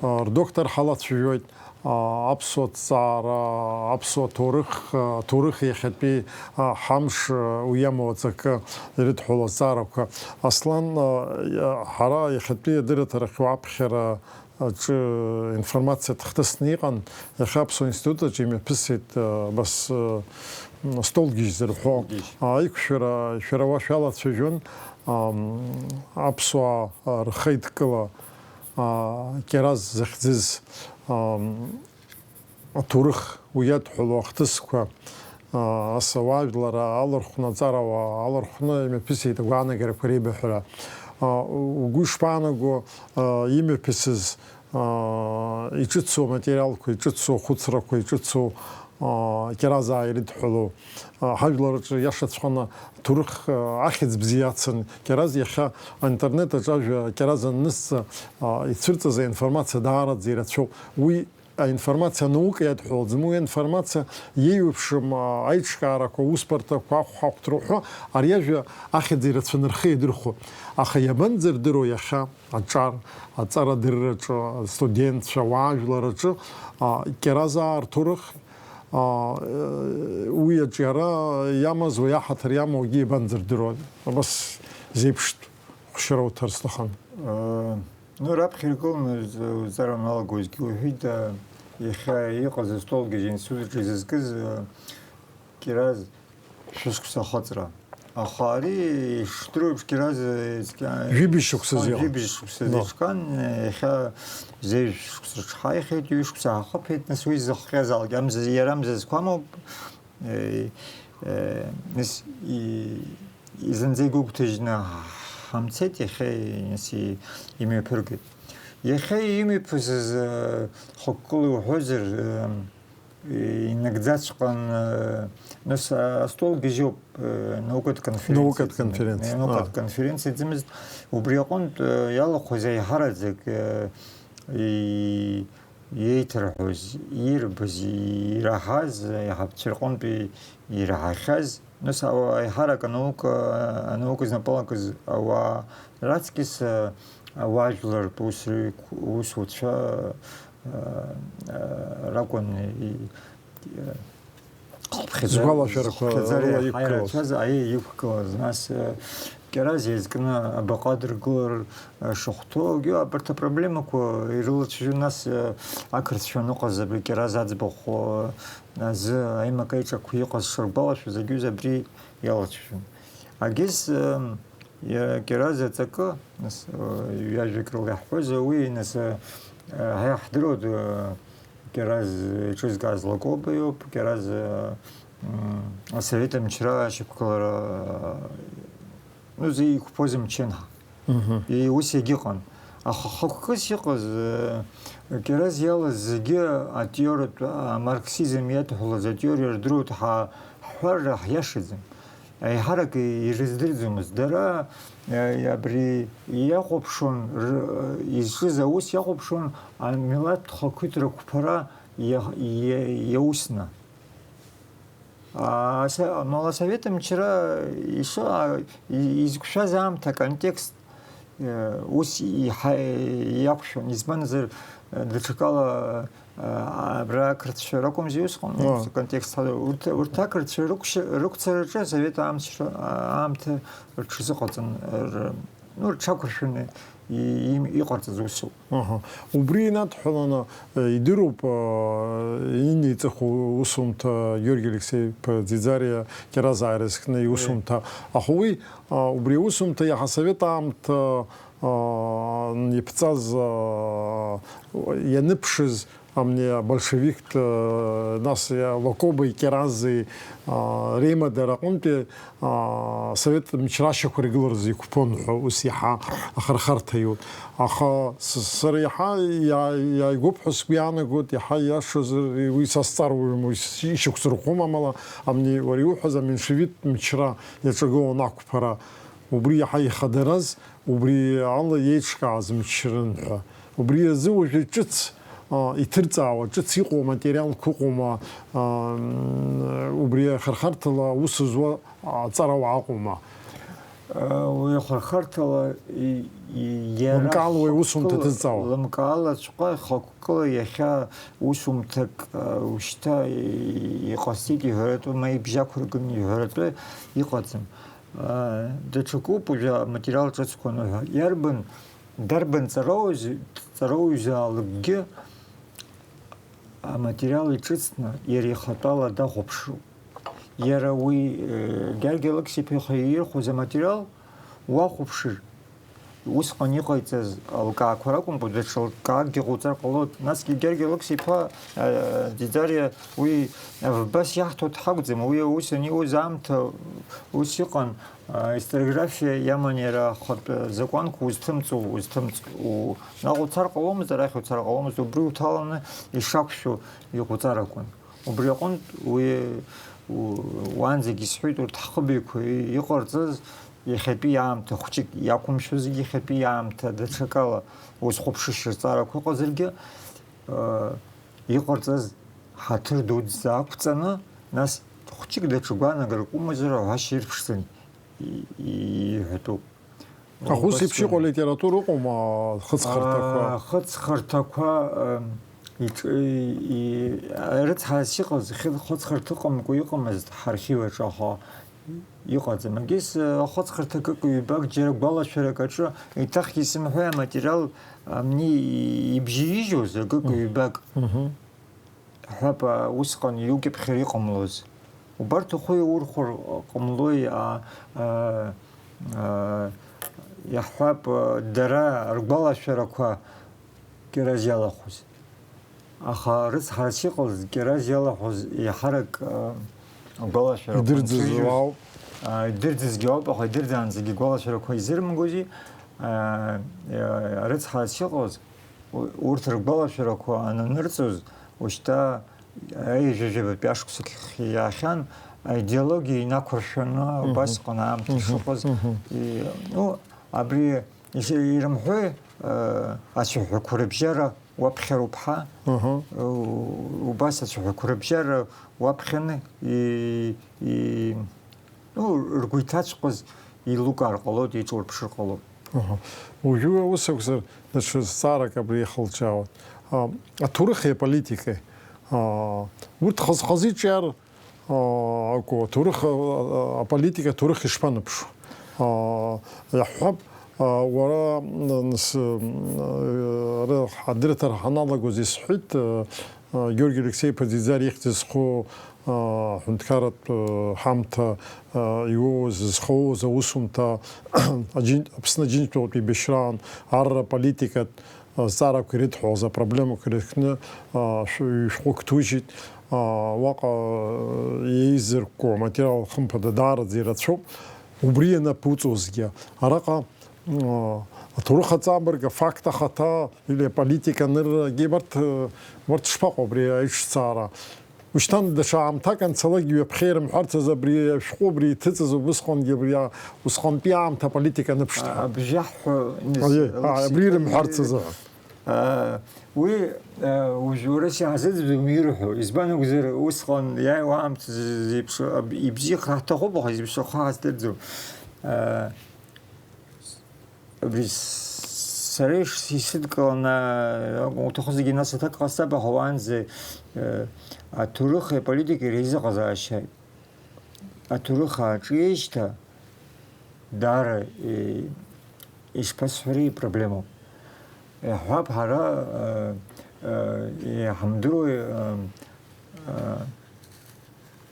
аа, рдоктор ҳалацәажәоит. Аа, аԥсуа ҭҵаара, аԥсуа ҭоурых, аа, ҭоурых иахьатәи, аа, ҳамш, аа, уи иамоу аҵакы ирыдҳәалоу азҵаарақәа. Аслан, аа, иа-, ҳара иахьатәи адырраҭарахь уаԥхьара аҿы информациа ҭхҭысны иҟан, иахьа Аԥсуа институт аҿы имҩаԥысит, а, абас, а, столгьежь зырҳәо, Столгьежь. А, аиқәшәара, шәара уа шәалацәажәон, ам, аԥсуаа, а, рхеидкыла, а, Кьараз захьӡыз, ам, аҭоурых уи иадҳәалоу ахҭысқәа, аа, ас ауаажәлар алархәны, аҵарауаа алархәны имҩаԥысит агәаанагарақәа реибыҳәара. Аа, угәы ишԥаанаго, аа, имҩаԥысыз, аа, иҿыцу аматериалқәа, иҿыцу ахәыцрақәа, иҿыцу, аа, Кьаразаа ирыдҳәалоу, аа, ҳажәлар рҿы иашаҵәҟьаны аҭоурых, аа, ахьӡ бзиа ацын. Кьараз иахьа аинтернет аҿы ажәа Кьараз аннысҵа, аа, ицәырҵыз аинформациа даараӡа ирацәоуп. Уи аинформациа анаука иадҳәалаӡом, уи аинформациа иеиуеиԥшым, а, аиҿкаарақәа, аусбарҭақәа, ахәҳахәҭра уҳәа, ари ажәа ахьӡ ирацәаны рхы иадырхәо. Аха иабанӡардыруа иахьа аҿар, аҵарадырраҿы, астудентцәа, ауаажәлар рҿы, а, Кьаразаа рҭоурых, а, э, уи аҿиара иамаз, уи аҳаҭыр иамоугьы иабанӡардыруа? Абас зеиԥштә хәшьара уҭар сҭахын. Э, ну, раԥхьа иргыланы з-, узҵаара уаналагозгьы уҳәеит, э, иахьа иҟаз астолгьежь аинститут аҿы изызкыз, э, Кьараз шәышықәса ахыҵра. Аха ари ишдыру еиԥш, Кьараз, э, Жәибжь шықәсазы иҟан. Жәибжь шықәсазы Да. иҿкан, э, иахьа зежә шықәса рыҽҳаихеит, ҩышықәса ҳахыԥеит, нас уи зыхҟьаз алгьы амза, иара амза зқәамоуп, э, э, нас и-, и-, зынӡа игәыгәҭажьны ҳамцеит, иахьа нас и-, имҩаԥыргеит. Иахьа имҩаԥысыз, э, хықәкыла иуҳәозар, э, инагӡаҵәҟьан, э, нас, а, астол гьежьуп, э, наукатә конференциа. Наукатә конференциа, Э, наукатә а. Конференциа иӡымызт, убри аҟынтә, э, иалахәыз аиҳараӡак, э, и-, иеиҭарҳәоз, ирбаз, ираҳаз, аиҳабацәа рҟынтә ираҳахьаз, нас ауаа аиҳарак анаука, анаука знапы алакыз ауаа раҵкьыс, э, ауаажәлартә усри-, усуцәа, э, э, ракәын, и-, и-, хыԥхьаӡа-, Згәалашәарақәа хыԥхьаӡара рыла иаҳа иқәгылаз. ирацәаз, аиеи, иқәгылаз. Нас, э, Кьараз иазкны абаҟа дыргылар, э, шахәҭоугьы, абарҭ апроблемақәа ирылацәажәон. Нас, э, ақырҭцәа аныҟаз абри Кьараз аӡбахә, э, азы аимак-аиҿакқәа иҟаз шыргәалашәоз, агьыз абри иалацәажәон. Агьыс, э, иа-, Кьараз аҵакы, нас, э, ҩажәак рыла иаҳҳәозар, уи, нас, э, ҳа иаҳдыруеит, э, Кьараз иҿызкааз Лакоба иоуп, Кьараз, э, м, асовет мчра ашьақәгылара, ну, зи иқәԥоз мчын ҳа. И ус иагьыҟан. Аха хықәкыс иҟаз, э, Кьараз иалаз зегьы атеориатә, амарксизм иадҳәалаз атеориа рдыруеит ҳа-, ҳҳәар ҳиашаӡам. Еиҳарак ирыздырӡомызт. Дара, э, абри иахәаԥшуан, р-, изҿыз аус иахәаԥшуан амилаҭтә хақәиҭра қәԥара иа-, иа-, иаусны. А, са-, амала асовет мчра иша-, и-, изықәшәаз аамҭа, аконтекст, э, ус иҳа-, иақәшәон. Избанзар, э, даҽакала, э, абра ақырҭцәа ракәымзи усҟан, Ыы. Ус аконтекст ҳәа, урҭ, урҭ ақырҭцәа рықәшьа-, рықәцараҿы асовет амчра, аамҭа рҽазыҟаҵан, р-, ну, рҽақәыршәаны и-, им-, иҟарҵаз усуп. Аҳа. Убри инадҳәаланы, э, идыруп, э, инеиҵыху усумҭа Георги Алексеи-иԥа Ӡиӡариа Кьараз ааирызкны иусумҭа. Аха уи, э, убри аусумҭа иаҳа асовет аамҭа, э, иԥҵаз, э, ианыԥшыз, амни абольшевиктә, э, нас иа-, Лакоби Кьарази, э, реимадара аҟынтәи, а, асовет мчра ашьақәыргыларазы иқәԥон ҳәа ус иаҳа ахырхарҭа иоуп. Аха с-, сара иаҳа иа-, иааигәоуп ҳәа сгәы иаанагоит, иаҳа иашазар, уи са сҵаруаҩым, уи с-, ишықәсырӷәӷәом, амала, амни уара иуҳәаз аменшевиктә мчра иаҿагылон ақәԥара, убри иаҳа ихадараз, убри ала иеиҿкааз мчран ҳәа. Убри азы уажәы ҿыц, а, иҭырҵаауа, ҿыц иҟоу материалқәа ыҟоума, а, м, убри ахырхарҭала аус зуа аҵарауаа ыҟоума? Уи ахырхарҭала и-, и-, иара Лымкаала уи аусумҭа хықәкыла, дызҵаауа? Лымкаалаҵәҟьа хықәкыла иахьа усумҭак, а, ушьҭа и-, иҟасҵеит иҳәаратәы, ма ибжьақәыргыланы иҳәаратәы иҟаӡам. А, даҽакуп уажәы аматериал ҿыцқәа аныҳәа. Иарбан, дарбан ҵарауаҩ-, ҵарауаҩзаалакгьы аматериал иҿыцны иара ихатәала дахәаԥшроуп. Иара уи, э, Георги Алықьса-иԥа иирхәыз аматериал уахәаԥшыр, усҟан иҟаиҵаз алкаақәа ракәымкәа, даҽа лкаакгьы ҟауҵар ҟалоит. Насгьы Георги Алықьса-иԥа, э, Ӡиӡариа уи, э, вбас иаҳҭо дҳакәӡам, уи аус аниуз аамҭа ус иҟан, э, историографиа иаман иара ахатә закәанқәа узҭымҵуа, узҭымҵуа. Наҟ уцар ҟаломызт, арахь уцар ҟаломызт, убри уҭаланы ишақәшәо иҟауҵарақәан. Убри аҟынтә уи, у-, уаанӡагьы исҳәеит, урҭ ҳхыбаҩқәа иҟарҵаз иахьатәи аамҭа хәҷык иақәымшәозгьы, иахьатәи аамҭа даҽакала узхәаԥшышьа зҵаарақәа ыҟазаргьы, э, иҟарҵаз ҳаҭыр дуӡӡа ақәҵаны, нас хәҷык даҽа гәаанагарак умазар ҳәа шьирԥшӡан и-, и-, иҳәатәуп. Аха ус еиԥш иҟоу литература ыҟоума, хыҵхырҭақәа? Аа, хыҵхырҭақәа, ам, иҿ-, и-, и-, рыцҳарас иҟаз хы-, хыҵхырҭа ыҟамкәа иҟамызт ҳархиваҿы, аха иҟаӡам. Егьыс, а, хыҵхырҭак ыҟоу ҩбак џьара гәалашәарак аҿы, еиҭахгьы исымҳәеи, аматериал, амни, ибжьаижьоз акык Мгм. ҩбак. Мгм. Ҳәап, а, усҟан иукьыԥхьыр иҟамлоз. Убарҭ ухы иаурхәар ҟамлои, а, а, а, иаҳҳәап, а, дара ргәалашәарақәа кьараз иалахәыз. Аха рыцҳарас иҟалаз кьараз иалахәыз еиҳарак, а, агәалашәарақәа Идырӡызуа нҽыжьу-, ауп. А, идырӡызгьы ауп, аха идырӡаанӡагьы агәалашәарақәа изырымгози, а, а, рыцҳарас иҟалаз, у-, урҭ ргәалашәарақәа ананырҵоз, ушьҭа Аҩажәижәабатәи ашықәсахь иаахьан аидеологиа инақәыршәаны Мгм. убасҟан аамҭа Мгм. шыҟаз, Мгм. и-, ну, абри ис-, ирымҳәои, э, ацәаҳәақәа рыбжьара уаԥхьароуп ҳәа, Мгм. у-, убас ацәаҳәақәа рыбжьара уаԥхьаны и-, и-, ну, ргәы иҭаҵәҟьаз еилукаар ҟалоит, еиҿурԥшыр ҟалоит. Аҳа. Уажәы ус акәзар, даҽа зҵаарак абри иахылҿиаауан. А, аҭоурыхи аполитикеи. А, урҭ хаз-хазы иҿиар, а, акәу, аҭоурых, а, а, аполитика аҭоурых ишԥаныԥшу? А, иаҳҳәап, а, уара, н-, нас, м, ара ҳадырҭар ҳаналагоз исҳәеит, а, Георги Алексеи-иԥа Ӡиӡар ихьӡ зху, а, аҳәынҭқарратә, а, ҳамҭа, а, иуоуз, зхоуз аусумҭа, аџьынџь-, Аԥсны Аџьынџьтәылатә еибашьраан арра политикатә, а, зҵаарақәа ирыдҳәалаз апроблемақәа ирыхкны, а, шә-, ҩ-шәҟәык ҭужьит, а, уаҟа, а, еизыркәкәо аматериал, хымԥада, даараӡа ирацәоуп. Убри ианаԥуҵозгьы, араҟа О, аҭоурых аҵабырг, афакт ахаҭа, или аполитика аныррагьы, абарҭ, э, абарҭ шԥаҟоу абри аиҿцаара? Ушьҭан даҽа аамҭак анцалакгьы ҩаԥхьа ирымҳәарц азы абри ашәҟәы, абри иҭыҵыз убысҟангьы абри а-, усҟантәи аамҭа аполитика аныԥшт ҳәа. Абжьаҳәа Аиеи, а, абри ирымҳәарц азы. А, уи, а, уажә уара сиаҳзыӡбом ирҳәо. Избан акәзар, усҟан иааиуа аамҭа зеиԥш, аб-, ибзиахар ҳҭахуп, аха изеиԥшрахо ҳаздырӡом. А, Абри с-, сара иш-, исыдкыланы акәын, уҭаху зегьы нас аҭак ҟасҵап, аха уаанӡа, э, аҭоурыхи аполитикеи реизыҟазаашьа, аҭоурых ааҿиеижьҭеи даара, э, ишԥасҳәари, проблемоуп. Иаҳҳәап, ҳара, э, э, иҳамдыруеи, э, э,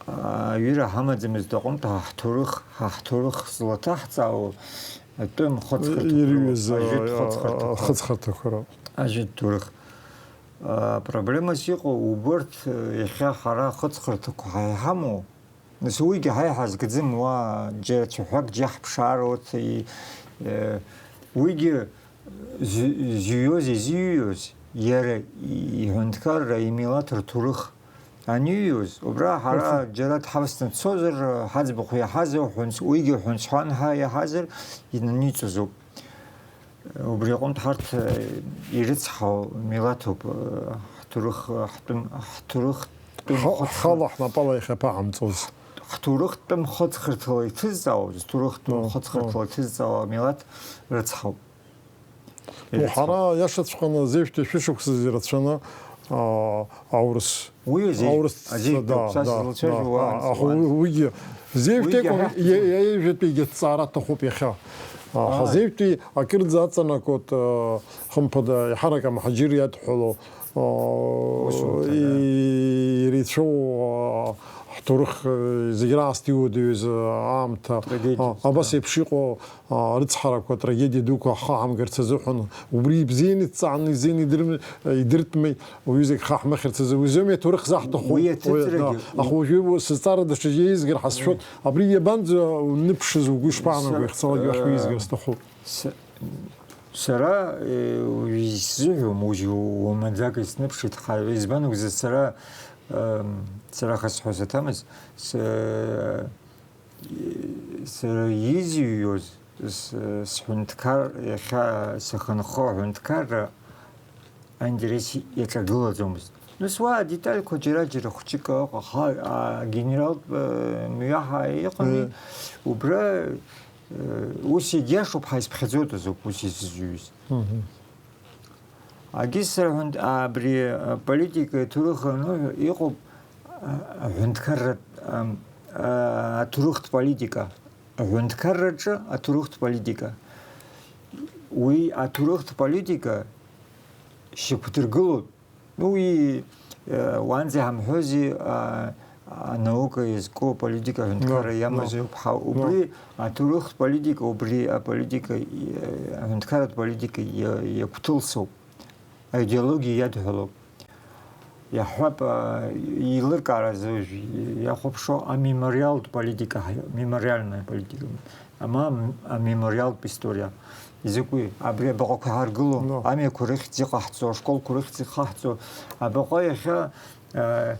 Аҩыра ҳамаӡамызт аҟынтә, ҳа ҳҭоурых, ҳа ҳҭоурых злаҭаҳҵаауа атәым хыҵхырҭақәа роуп, Ирҩыз, ажәытә а, хыҵхырҭақәа. Ахыҵхырҭақәа роуп. Ажәытә ҭоурых. А, проблемас иҟоу убырҭ, э, иахьа ҳара ахыҵхырҭақәа ҳа иҳамоу, нас уигьы ҳа иҳазкӡым, уа џьара цәаҳәак џьаҳԥшаароуҭ, и-, э, уигьы зы-, зыҩуаз, изыҩуаз, иара и-, иҳәынҭқарра, имилаҭ рҭоурых аниҩуаз, убра ҳара Мгм. џьара дҳавсны дцозар, ҳаӡбахә иаҳазар, ҳәынц-, уигьы ҳәынцәан ҳәа иаҳазар, инаниҵозоуп. Убри аҟынтә ҳарҭ, э, ирыцҳау милаҭуп, э, ҳҭоурых, э, ҳтәым, ҳҭоурых тәым Ҳа-, хыҵхыр-, ҳхала ҳнапала иахьаԥаҳамҵоз. ҳҭоурых тәым хыҵхырҭала иҭызҵаауа, зҭоурых тәым Мм, хыҵхырҭала мм. иҭызҵаауа амилаҭ рыцҳауп. Ну, ирыцҳауп. Ҳара иашаҵәҟьаны азеижәтәи шәышықәсазы ирацәаны, аа, аурыс. Уи азеижә-, Аурыс азеижәтәи да, аԥсаса да, злацәажәо да. уа Аха анҵуан. Уи, уигьы, зеижәтәи Уигьы акәым, ҳаҳҭоит. Иа-, иа-, иажәатәигьы аҭҵаара аҭахуп иахьа. Аха Ааи. зеижәтәи акырӡа аҵанакуеит, э, хымԥада, иаҳарак амҳаџьыр иадҳәало, э, Усумҭа, да. и-, ирицәоу, э, ҳҭоурых, э, зегь раасҭа иуадаҩыз, э, аамҭа, Трагедиа, а, абас да. еиԥш иҟоу, а, рыцҳарақәа, атрагедиа дуқәа ҳхы ҳамгарц азыҳәан, убри ибзианы иҵааны, ибзианы идырм-, идыртәми, уаҩы зегь хаҳмыхьырц азы, уи азоуми аҭоурых заҳҭаху. Уи Уи, аҭыҵрагьы, да. Аха уажәы уи сызҵаара даҽаӡәы иеизгар ҳазшәоит. Абри иабанӡа уныԥшыз, угәы ишԥаанаго, Са-, иахьцалак уи э, ахьуеизгар сҭахуп. С-, сара, э, исзыҳәом, уажә уамаӡак исныԥшит, ҳа, избан акәзар, сара, эм, сара хысҳәо саҭамыз, с-, Сара изыҩуаз, с-, сҳәынҭқар, иахьа сахьынхо аҳәынҭқарра аинтерес иаҿагылаӡомызт. Нас уа адетальқәа џьара-џьара хәҷык ыҟаха, агенералтә, э, мҩаҳа иҟами, Мм. убра, э, ус иагьиашоуп, ҳаизԥхьаӡоит азоуп ус изызҩыз. Мгм. Агьысра ҳәынҭ-, абри, а, политика иҭоурых аныҳәа иҟоуп, а, аҳәынҭқарратә, ам, а, аҭоурыхтә политика. Аҳәынҭқарраҿы аҭоурыхтә политика. Уи аҭоурыхтә политика шьақәдыргылоуп. Ну, уи, э, уанӡа иҳамҳәози, а, Анаука иазку аполитика аҳәынҭқарра No, no. иамазоуп ҳа. Убри аҭоурыхтә политика, убри аполитика, и-, аҳәынҭқарратә политика иа-, иагәҭылсуп. Аидеологиа иадҳәалоуп. Иаҳҳәап, а, еилыркааразы уажә иахәаԥшуа амемориалтә политика ҳаиа-, мемориальная политика. Ама м-, амемориалтә история. Изакәи? Абри абаҟақәа ҳаргыло, No. амҩақәа рыхьӡ иҟаҳҵо, ашколқәа рыхьӡ ихаҳҵо, абаҟа иахьа, а,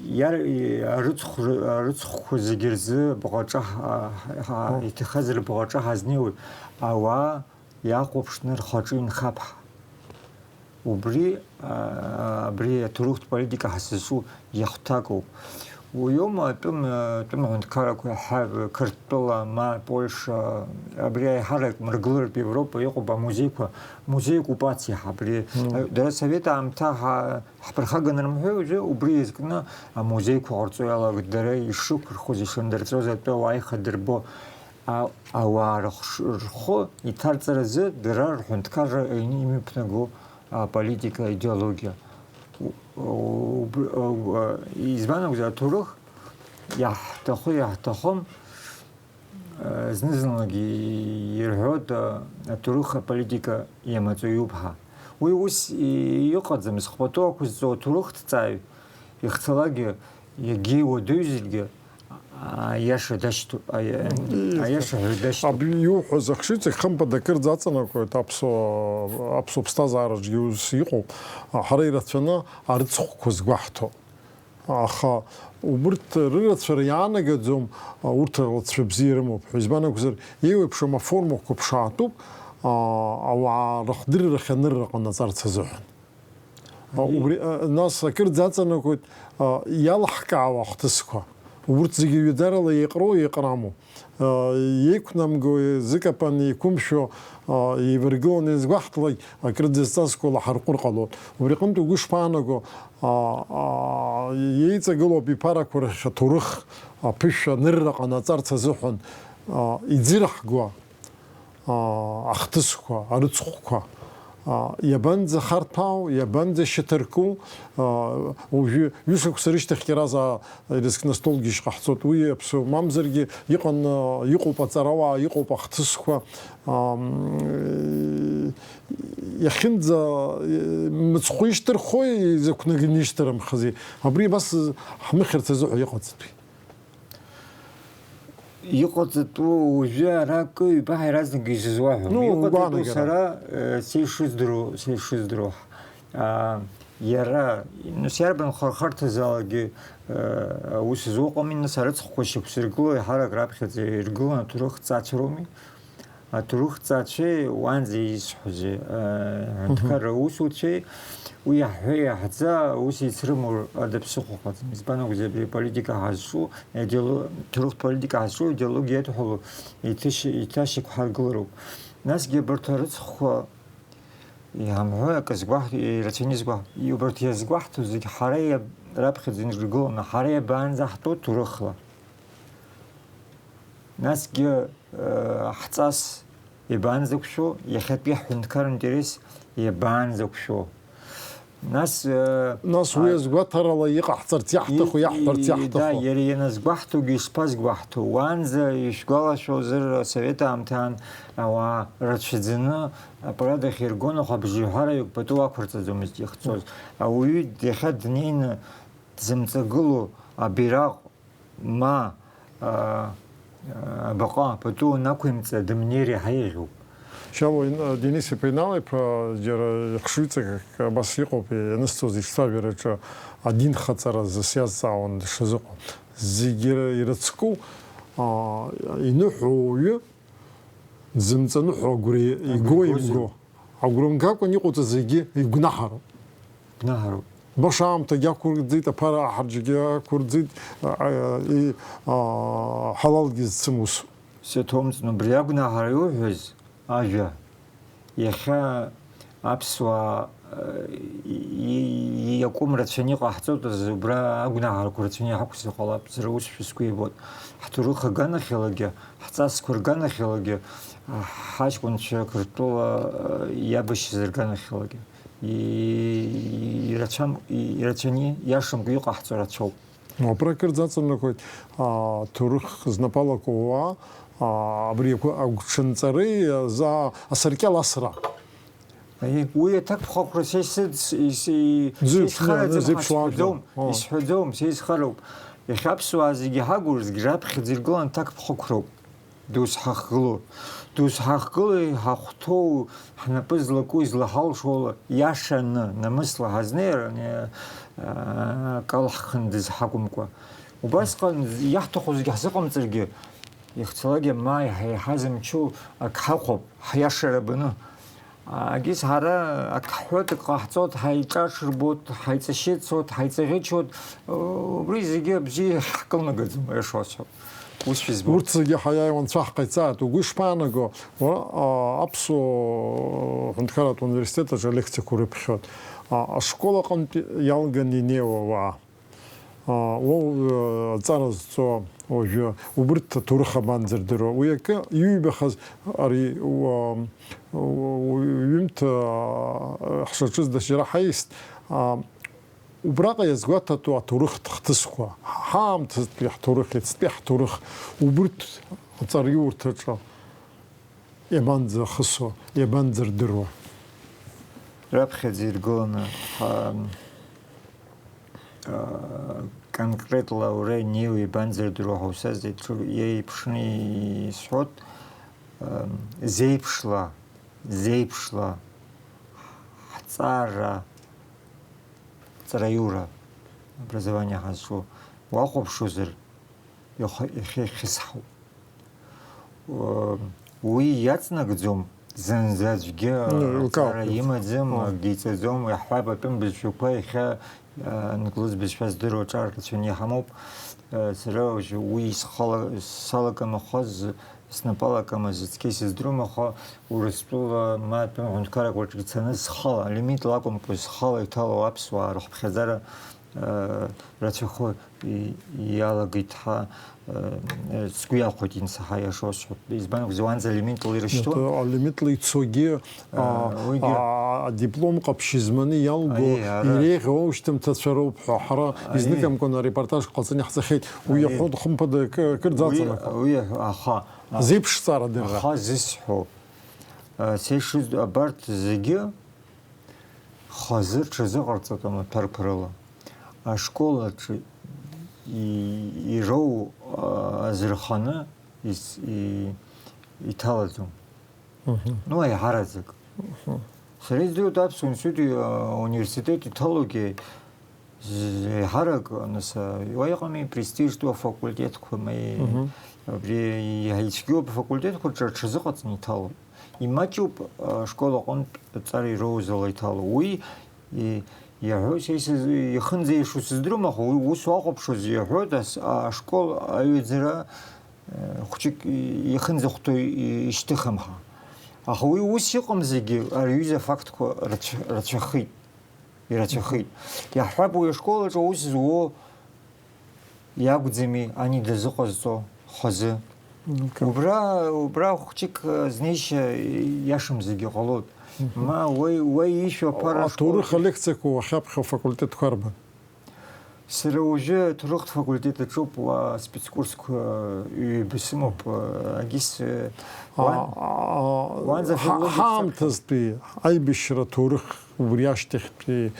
иар-, и-, арыцхә-, арыцхәқәа зегьы рзы баҟаҿа ҳа-, ҳа-, ҳа-, Oh. иҭахаз рыбаҟаҿа ҳазнеиуеит. Ауаа иахәаԥшны рхаҿы инхап ҳәа. Убри, а, абри аҭоурыхтә политика ҳазызу иахәҭакуп. Уиоума атәым, атәым аҳәынҭқаррақәа ҳәа Қырҭтәыла, ма Польша, абри аиҳарак мрагыларатә Европа иҟоуп амузеиқәа, музеи оккупациа ҳәа абри, Ну. а, дара асовет аамҭа ҳа-, ҳԥырхаган рымҳәеи, уажәы убри иазкны амузеиқәа ҟарҵо иалагеит, дара ишықәырхоз, ишандырҵоз атәы ауаа ихадырбо. А-, ауаа рыхш-, рхәы иҭарҵаразы дара рҳәынҭқарра имҩаԥнаго аполитика, аидеологиа. У-, уб-, у-, избан акәзар, аҭоурых иаҳҭаху, иаҳҭахым, а, зны-зынлагьы ирҳәоит, а, аҭоурых аполитика иамаҵуҩуп ҳәа. Уи ус и-, иҟаӡам, зхәбатәу ақәызҵо аҭоурыхҭҵааҩ ихцалакгьы, егьи уадаҩзаргьы, аиаша дашьҭоуп, аиа-, Ииашоуп. аиаша ҳәа дашьҭоуп. Абри иуҳәаз ахшыҩҵак хымԥада акырӡа аҵанакуеит аԥсуа, аԥсуа ԥсҭазаараҿгьы ус иҟоуп. Ҳара ирацәаны арыцхәқәа згәаҳҭо. Аха убырҭ рырацәара иаанагаӡом, урҭ рылҵшәа бзиа ирымоуп ҳәа. Избан акәзар, еиуеиԥшым аформақәа ԥшаатәуп, а, ауаа рыхдыррахь анырра ҟанаҵарц азыҳәан. А, убри, а, нас акырӡа аҵанакуеит, а, иалаҳкаауа ахҭысқәа. Убырҭ зегьы ҩадарала еиҟроу, еиҟраму, а, еиқәнамго, зыкапан еиқәымшәо, а, еиваргыланы иазгәаҳҭалак, акырӡа зҵазкуа лаҳарҟәыр ҟалоит. Убри аҟынтә угәы шԥаанаго, а, а, еиҵагылоу абиԥарақәа рахь аҭоурых аԥышәа анырра ҟанаҵарц азыҳәан, а, иӡырҳгуа, а, ахҭысқәа, арыцхәқәа, а, иабанӡа харҭәаау, иабанӡа шьаҭарку, а, уажәы ҩышықәса рышьҭахьгьы раза ирызкны астолгьежь ҟаҳҵоит. Уи аԥсуа мамзаргьы иҟан, а, иҟоуп аҵарауаа, иҟоуп ахҭысқәа, а, м, иахьынӡа, э, мыцхәы ишьҭырхуеи, изакәнагьы нишьҭарымхази? Абри абас ҳмыхьырц азыҳәа иҟаҵатәи. Иҟаҵатәу уажәы ара акы ҩбаҳа иаразнак исызуаҳәом. Ну, Иҟаҵатәу угәаанагара. Сара, э, са ишыздыруа, са ишыздыруа. А, иара, ну, иарбан хырхарҭазаалакгьы, э, аус зуа ыҟами, нас арыцхәқәа шьақәзыргыло еиҳарак раԥхьаӡа иргылан аҭоурых ҵацәроуми. Аҭоурых ҵацәеи уаанӡа исҳәози, э, Мгм. аҳәынҭқарра аусуцәеи, уи иаҳҳәа иаҳӡа аус еицрымоу ада ԥсыхәа ыҟаӡам. Избан акәзар, абри аполитика ҳазҿу, идеоло-, ҭоурыхтә политика ҳазҿу идеологиа иадҳәалоу иҭышь-, иҭашьақәҳаргылароуп. Насгьы абарҭ арыцхәқәа иҳамҳәо акы згәаҳ-, ирацәаны изгәаҳ-, убарҭ иазгәаҳҭо зегь ҳара иаб-, раԥхьаӡа инрыгыланы, ҳара иабаанӡаҳтәо ҭоурыхла. Насгьы, э, ҳҵас иабанӡақәшәо, иахьатәи ҳҳәынҭқар интерес иабанӡақәшәо. Нас, э, Нас уи а, азгәаҭарала иҟаҳҵарц иаҳҭаху, и-, иаҳҳәарц и-, иаҳҭаху. Да, иара ианазгәаҳҭогьы ишԥазгәаҳҭо? Уаанӡа ишәгәалашәозар, асовет аамҭан ауаа рацәаӡаны апарад ахь иргон, аха абжеиҳараҩык пату ақәырҵаӡомызт иахьцоз. Ауаҩы иахьа днеины дзымҵагылоу абираҟ ма, а, а, абаҟа пату анақәимҵа дымнеир иаҳа еиӷьуп. Шьалуа, ин-, Денис-иԥа Инал-иԥа џьара ихшыҩҵак абас иҟоуп, ианысҵоз ишцәажәараҿы адинхаҵара азы сиазҵаауан дышазыҟоу. Зегьы ира-, ирыцку, а, иныҳәоу уаҩы дзымҵаныҳәо агәра игои Агәра игозеи? имго. Агәра мгакәан иҟоуҵаз зегьы игәнаҳароуп. Гәнаҳароуп. Баша аамҭагьы ақәырӡит, аԥара аҳарџьгьы ақәырӡит, а, а, и, а, ҳалалгьы зцым ус. Сеҭомҵн, убри агәнаҳара иуҳәаз ажәа, иахьа аԥсуаа, э, и-, и-, иакәым рацәаны иҟаҳҵоит азы, убра агәнаҳарақәа рацәаны иҳақәзар ҟалап, сара усшәа сгәы иабоит. Ҳҭоурых аганахьалагьы, ҳҵасқәа рганахьалагьы, ҳаҷкәынцәа Қырҭтәыла, э, иабашьыз рганахьалагьы. И-, ирацәам-, и-, ирацәаны иашамкәа иҟаҳҵо рацәоуп. Убра акырӡа аҵанакуеит, а, ҭоурых знапала кууа, а, абри агәы-, агәҽанҵареи, а, за-, асаркьал асра. Аиеи, уи аҭакԥхықәра са исыдс-, ис-, и-, Зеиԥш-, сеизхараӡам ҳәа зеиԥш уаажәлар. Сҳәаӡом, О. Исҳәаӡом, сеизхароуп. Иахьа аԥсуаа зегьы ҳагу рзгьы раԥхьаӡа иргылан аҭакԥхықәрауп. Дузҳахгыло. Дузҳахгыло, иҳахәҭоу, ҳнапы злаку, излаҳалшоула, иашаны, намысла ҳазнеир, ани, а, акала ҳхындыз ҳакәымкәа. Убасҟан иаҳҭаху зегьы ҳзыҟамҵаргьы, ихцалакгьы ма иаҳа-, иаҳа зымчу ак ҳахәап, ҳиашара баны. Агьыс ҳара ак ҳҳәоит, ак ҟаҳҵоит, ҳаиҿаҽырбоит, ҳаиҵашьыцуеит, ҳаиҵаӷьычуеит, убри зегьы абжьы ҳкылнагаӡом, аиаша уасҳәап. Усшәа избоит. Урҭ зегьы ҳаиааиуа анцәа ҳҟаиҵааит. Угәы ишԥаанаго, уара, а, Аԥсуа ҳәынҭқарратә университет аҿы алекциақәа урыԥхьоит. А, ашкол аҟынтә иалганы инеиуа ауаа. А, уа, уа, аҵара зҵо уажәы убырҭ аҭоурых абанӡырдыруа? Уи акы иҩбахаз ари, уа, уа, уа, ҩымҭа, а, ҳшаҿыз даҽа џьара ҳаист, а, убраҟа иазгәаҭатәу аҭоурыхтә хҭысқәа, ҳаамҭатәи ҳҭоурых, иацтәи ҳҭоурых, убырҭ аҵараиурҭаҿы иабанӡахысуа, иабанӡырдыруа? Раԥхьаӡа иргыланы ҳа-, а, конкретла уара инеиуа ибанӡырдыруа ҳәа усазҵааит, ҿу-, еиԥшны исҳәоит, а, зеиԥшла, зеиԥшла ҳҵара, ҵараиура, образование ҳазҿу уахәаԥшуазар, иаха-, иахьа ихьысҳауп. Уи иаҵнагӡом, зынӡа аӡәгьы Ны, аҵара илкаауп. Имаӡам, О. Акгьы иҵаӡом, иаҳҳәап, атәым бызшәақәа иахьа, а, англыз бызшәа здыруа ҿар рацәаны иҳамоуп. А, сара уажәы уи схала-, салагамахаз, снапалакамыз, цқьа исыздыруам, аха Урыстәыла ма атәым ҳәынҭқаррак рҿы ицаны схала, лимитла акәымкәа, схала иҭало аԥсуаа рыхыԥхьаӡара, а, рацәахо и-, иалагеит ҳәа, э, сгәы иахәоит, инсаҳа, иаша усҳәап. Избан акәзар, уаанӡа алимитла ирышьҭуан. Алимитла ицогьы, Э, а, уигьы а, адиплом ҟаԥшь зманы иалго, Аиеи, ара. Иреиӷьу аушьҭымҭацәа роуп ҳәа, ҳара Аиеи. Изныкымкәан арепортаж ҟаҵаны иаҳҵахьеит. Уи Аиеи. Иаҳәоит, хымԥада, акы-, акырӡа Уи, аҵанакуа. Уи, аха, а, Зеиԥшҵара дырра. Аха зысҳәо, э, са ишыз-, абарҭ зегьы хазы рҽазыҟарҵоит амаҭәарқәа рыла. Ашкол аҿы и-, ироу, а, азырханы ис-, и-, иҭалаӡом. Мгм. Ну, аиҳараӡак. Мгм. Сара издыруеит, Аԥсуа институт, а, университет иҭалогьы з-, еиҳарак, нас, а, уа иҟами престижтәу афакультетқәа, ма и-, Мгм. Абри иаҳа ицәгьоуп, афакультетқәа рҿы рҽазыҟаҵаны иҭалоит. Имаҷуп, а, ашкол аҟынтә аҵара ироузала иҭало. Уи, и-, иаҳәо, са исыз-, ихынӡаиашоу сыздыруам, аха уи ус уахәаԥшуаз иаҳәоит, ас-, а, ашкол аҩаӡара, э, хәҷык и-, ихынӡахәҭоу и-, ишьҭыхым ҳәа. Аха уи ус иҟамзаргьы, ари аҩыза афактқәа рацә-, рацәахеит, ирацәахеит. Иаҳҳәап, уи ашкол аҿы аус зуо иакәӡами ани дазыҟазҵо хазы? Мгм. Убра, убра хәҷык, э, знеишьа иашамзаргьы ҟалоит. Мгм. Ма уаҩ, уаҩ ишәо аԥара А, аҭоурых школқәа алекциақәа уахьаԥхьо афакультетқәа арбан? Сара уажәы аҭоурыхтә факультет аҿоуп, уа спецкурсқәа ҩба сымоуп, э, агьыс, э, А, уан-, а, уанӡа ҳа-, филологиа ҳаамҭазтәи аибашьра аҭоурых Убри ашьҭахьтәи,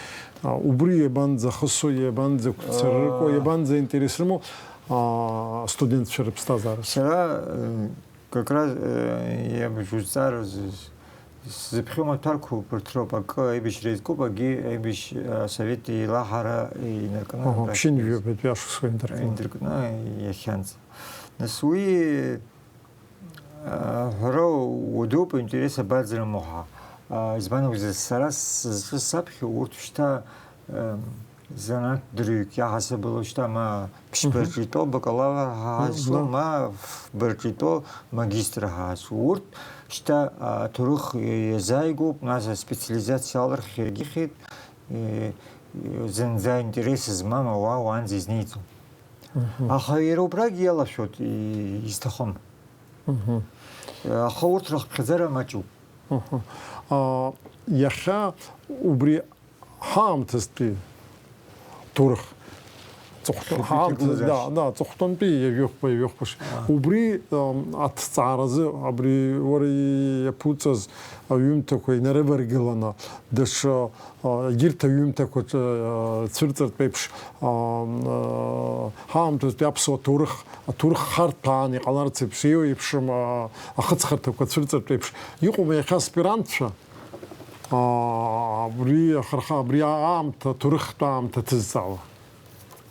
а, убри иабанӡахысуа, иабанӡақәцаррыкуа, Аа. Иабанӡаинтерес рымоу, а, астудентцәа рыԥсҭазаара? Сара, э, как раз, э, иабжьузҵаара з-, з-, сзыԥхьо маҭәарқәа убарҭ роуп, акы аибашьра иазкуп, акгьы аибашь-, асовет еилаҳара инаркны Аҳа, абрахь ԥшьынҩажәи жәабатәи ашықәсқәа инаркны. Инаркны иахьанӡа. Нас уи Аҳәара уадаҩуп, аинтерес абаӡрымоу ҳәа. А, избан акәзар, сара сызҿыз саԥхьа урҭ шьҭа, ем, занааҭ дырҩегь иаҳасабала шьҭа ма ԥшьба Мгм. Рҿы итәоу бакалавр ҳәа Мгм, ҳазҿу, да. Ма фба рҿы итәоу магистр ҳәа ҳазҿу. Урҭ шьҭа, а, аҭоурых иазааигәоуп, нас аспециализациа алырххьаргьы ихьеит, е, е, зынӡа аинтерес змам ауаа уаанӡа изнеиӡом. Мгм. Аха иара убрагь иалашәоит, и-, изҭахым. Мгм. Аха урҭ рыхԥхьаӡара маҷуп. Мгм. А, иахьа убри ҳаамҭазтәи ҭоурых Аҵыхәтәан, ҳаамҭазы, да, да, аҵыхәтәантәи ҩажәихәба, ҩажәихәба шықәса. Убри, ам, аҭҵааразы, абри уара иаԥуҵаз аҩымҭақәа инарываргыланы, даҽа, а, егьырҭ аҩымҭақәа ҿ-, а, цәырҵыртә еиԥш, а, а, ҳаамҭазтәи аԥсуа ҭоурых, аҭоурых харҭәаан иҟаларц еиԥш, еиуеиԥшым, а, ахыҵхырҭақәа цәырҵыртә еиԥш, иҟоума иахьа аспирантцәа, а, абри ахырха-, абри аамҭа, аҭоурыхтә аамҭа ҭызҵаауа?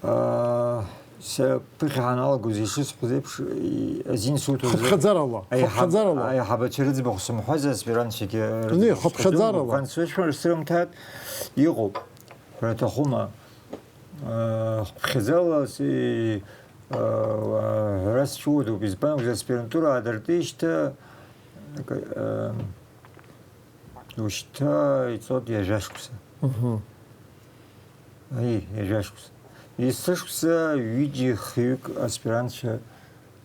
Аа, са ԥыхьа ҳаналагоз ишысҳәаз еиԥш, и-, азин суҭоз Хыԥхьаӡарала, аиҳаб-, хыԥхьаӡарала. Аиҳабацәа рыӡбахә сымҳәаз аспирантцәагьы Не, рыӡбахә хыԥхьаӡарала. Схы-, сышәҳәар срымҭааит, иҟоуп, ҳәара аҭахума? Аа, хыԥхьаӡарала си-, аа, ҳәара сцәуадаҩуп, избан акәзар, аспирантура аадыртижьҭеи, акы, аа, Ушьҭа ицоит ҩажәа шықәса. Мгм. Аи, ҩажәа шықәса. Есышықәса ҩыџьа хҩык аспирантцәа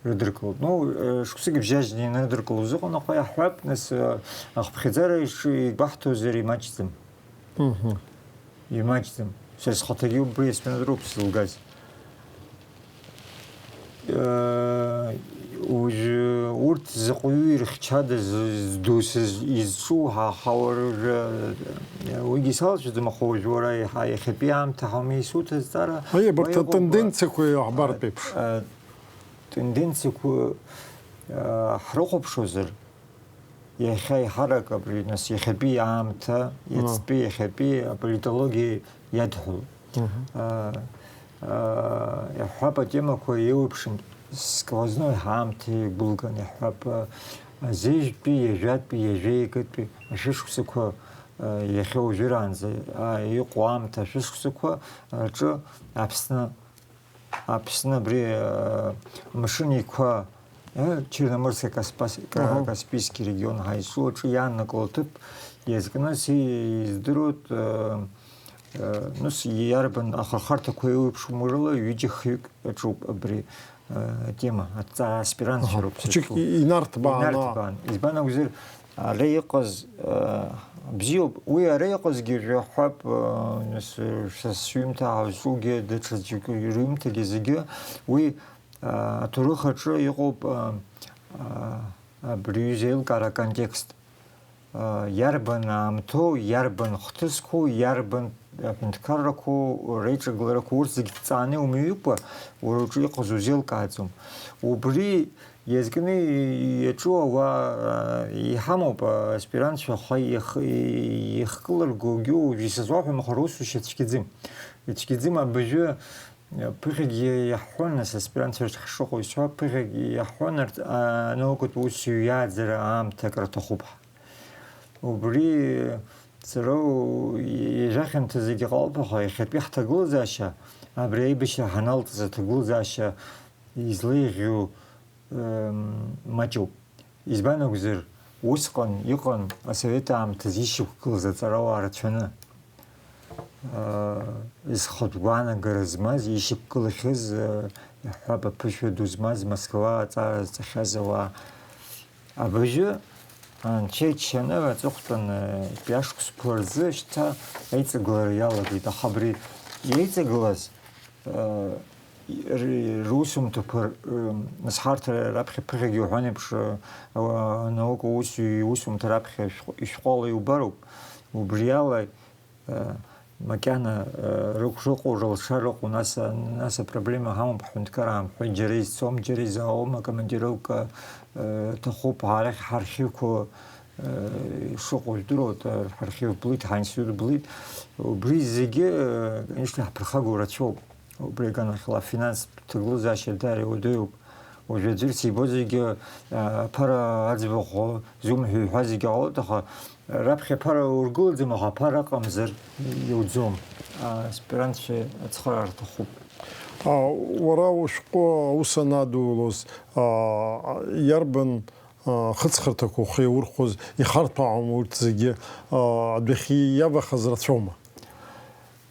рыдыркылоит. Ну, э, шықәсык ибжьажьны ианрыдыркыло узыҟан, аха иаҳҳәап, нас, э, ахыԥхьаӡара иш-, игәаҳҭозар имаҷӡам. Мгм. Имаҷӡам. Сара схаҭагьы убри аспирантуроуп сзылгаз. Э, уажәы урҭ заҟаҩы ирыхьчада з-, зду сыз-, изҿу ҳа-, ҳауаажәы, э, уигьы салацәаӡом, аха уажәы уара иаҳа-, иахьатәи аамҭа ҳауми исуҭаз аҵара? Аиеи, абарҭ уа иҟоуп, атенденциақәа иаҳбартә еиԥш. Э, тенденциақәа, э, ҳрыхәаԥшуазар, Иахьа еиҳарак абри, нас, иахьатәи аамҭа, Ну. Иацтәи, иахьатәи аполитологиа иадҳәалоуп. Мгм. Аа, аа, иаҳҳәап, атемақәа еиуеиԥшым, сквозной ҳаамҭа иагәылган, иаҳҳәап, аа, азежәтәи, ҩажәатәи, ҩажәеигатәи ашәышықәсақәа, аа, иахьа уажәыраанӡа, аа, иҟоу аамҭа ашәышықәсақәа рҿы Аԥсны Аԥсны абри, э, Мшынеиқәа, э, Черноморско-Каспас-, Ка-, Аҳа. Каспийский регион ҳаизшоу аҿы иааннаго аҭыԥ иазкны си-, издыруеит, э, э, ну, с-, иарбан ахырхарҭақәа еиуеиԥшым рыла ҩыџьа хҩык аҿуп абри, э, атема, аҭҵаа аспирантцәа Аҳа. Роуп Хәыҷык сызҿу. И-, инарҭбааны. Инарҭбаан. Избан акәзар, Ара иҟаз, э, бзиоуп. Уи ара иҟазгьы жәаҳәап, э, нас, э, са сҩымҭа ҳазҿугьы даҽа џьоукы рҩымҭагьы зегьы уи, э, аҭоурых аҿы иҟоуп, э, э, абри аҩыза аилкаара аконтекст. Э, иарбан аамҭоу, иарбан хҭысқәоу, иарбан аҳәынҭқаррақәоу, реиҿагыларақәа, урҭ зегь ҭҵааны иумыҩыкәа, уара уҿы иҟаз узеилкааӡом. Убри Иазкны иаҿу ауаа, а, иҳамоуп, а, аспирантцәа, аха иах-, и-, ихкылыргогьы уажә исызуаҳәом, аха русушьа цәгьаӡым. Ицәгьаӡым абыржәы, а, ԥыхьагьы иаҳҳәон, нас, аспирантцәа рахь ҳшыҟоу исҳәап, ԥыхьагьы иаҳҳәон, арҭ, а, анаукатә усзуҩ иааӡара аамҭа акыр аҭахуп ҳәа. Убри сара у-, ҩажәа хьанҭа зегьы ҟалап, аха иахьатәи ҳҭагылазаашьа, абри аибашьра ҳаналҵыз аҭагылазаашьа излеиӷьу, Ем, маҷуп. Избан акәзар, усҟан иҟан асовет аамҭазы ишьақәгылаз аҵарауаа рацәаны. Э, зхатә гәаанагара змаз, ишьақәгылахьаз, э, иаҳҳәап, аԥышәа ду змаз, Москва аҵара зҵахьаз ауаа. Абыржәы, анцәа иџьшьаны, аҵыхәтәан, э, ашықәсқәа рзы шьҭа аиҵагылара иалагеит. Аха абри иеиҵагылаз, Р-, русумҭақәа, р-, нас ҳарҭ раԥхьа ԥыхьагьы уҳәан еиԥш, р-, ауа-, анаука усзуҩ иусумҭа раԥхьа ишәҟ-, ишәҟәала иубароуп. Убриала, э, макьана, э, рықә-, рыҟоу, рылшара ыҟоу, нас, нас апроблема ҳамоуп, ҳҳәынҭқар аамҳәеит, џьара изцом, џьара изаауам, акомандировка, э, ҭахуп, арахь ҳархивқәа, Ишыҟоу жәдыруеит, ҳархив блит, ҳаинститут блит. Убри зегьы, конечно, иаҳԥырхагоу рацәоуп. Убри аганахьала афинанстә ҭагылазаашьа даара иуадаҩуп. Уажәы аӡәыр сибо зегьы, а, аԥара аӡбахә зумҳәо иҳәа зегьы ҟалоит, аха раԥхьа аԥара ургылаӡом, аха аԥара ыҟамзар иуӡом. Аспирантцәа ацхыраара рҭахуп. А, уара ушәҟәы аус анадулоз, а, иарбан Ахыҵхырҭақәа ухы иаурхәоз ихарҭәаауама урҭ зегьы, аа, адәахьы иавахаз рацәоума?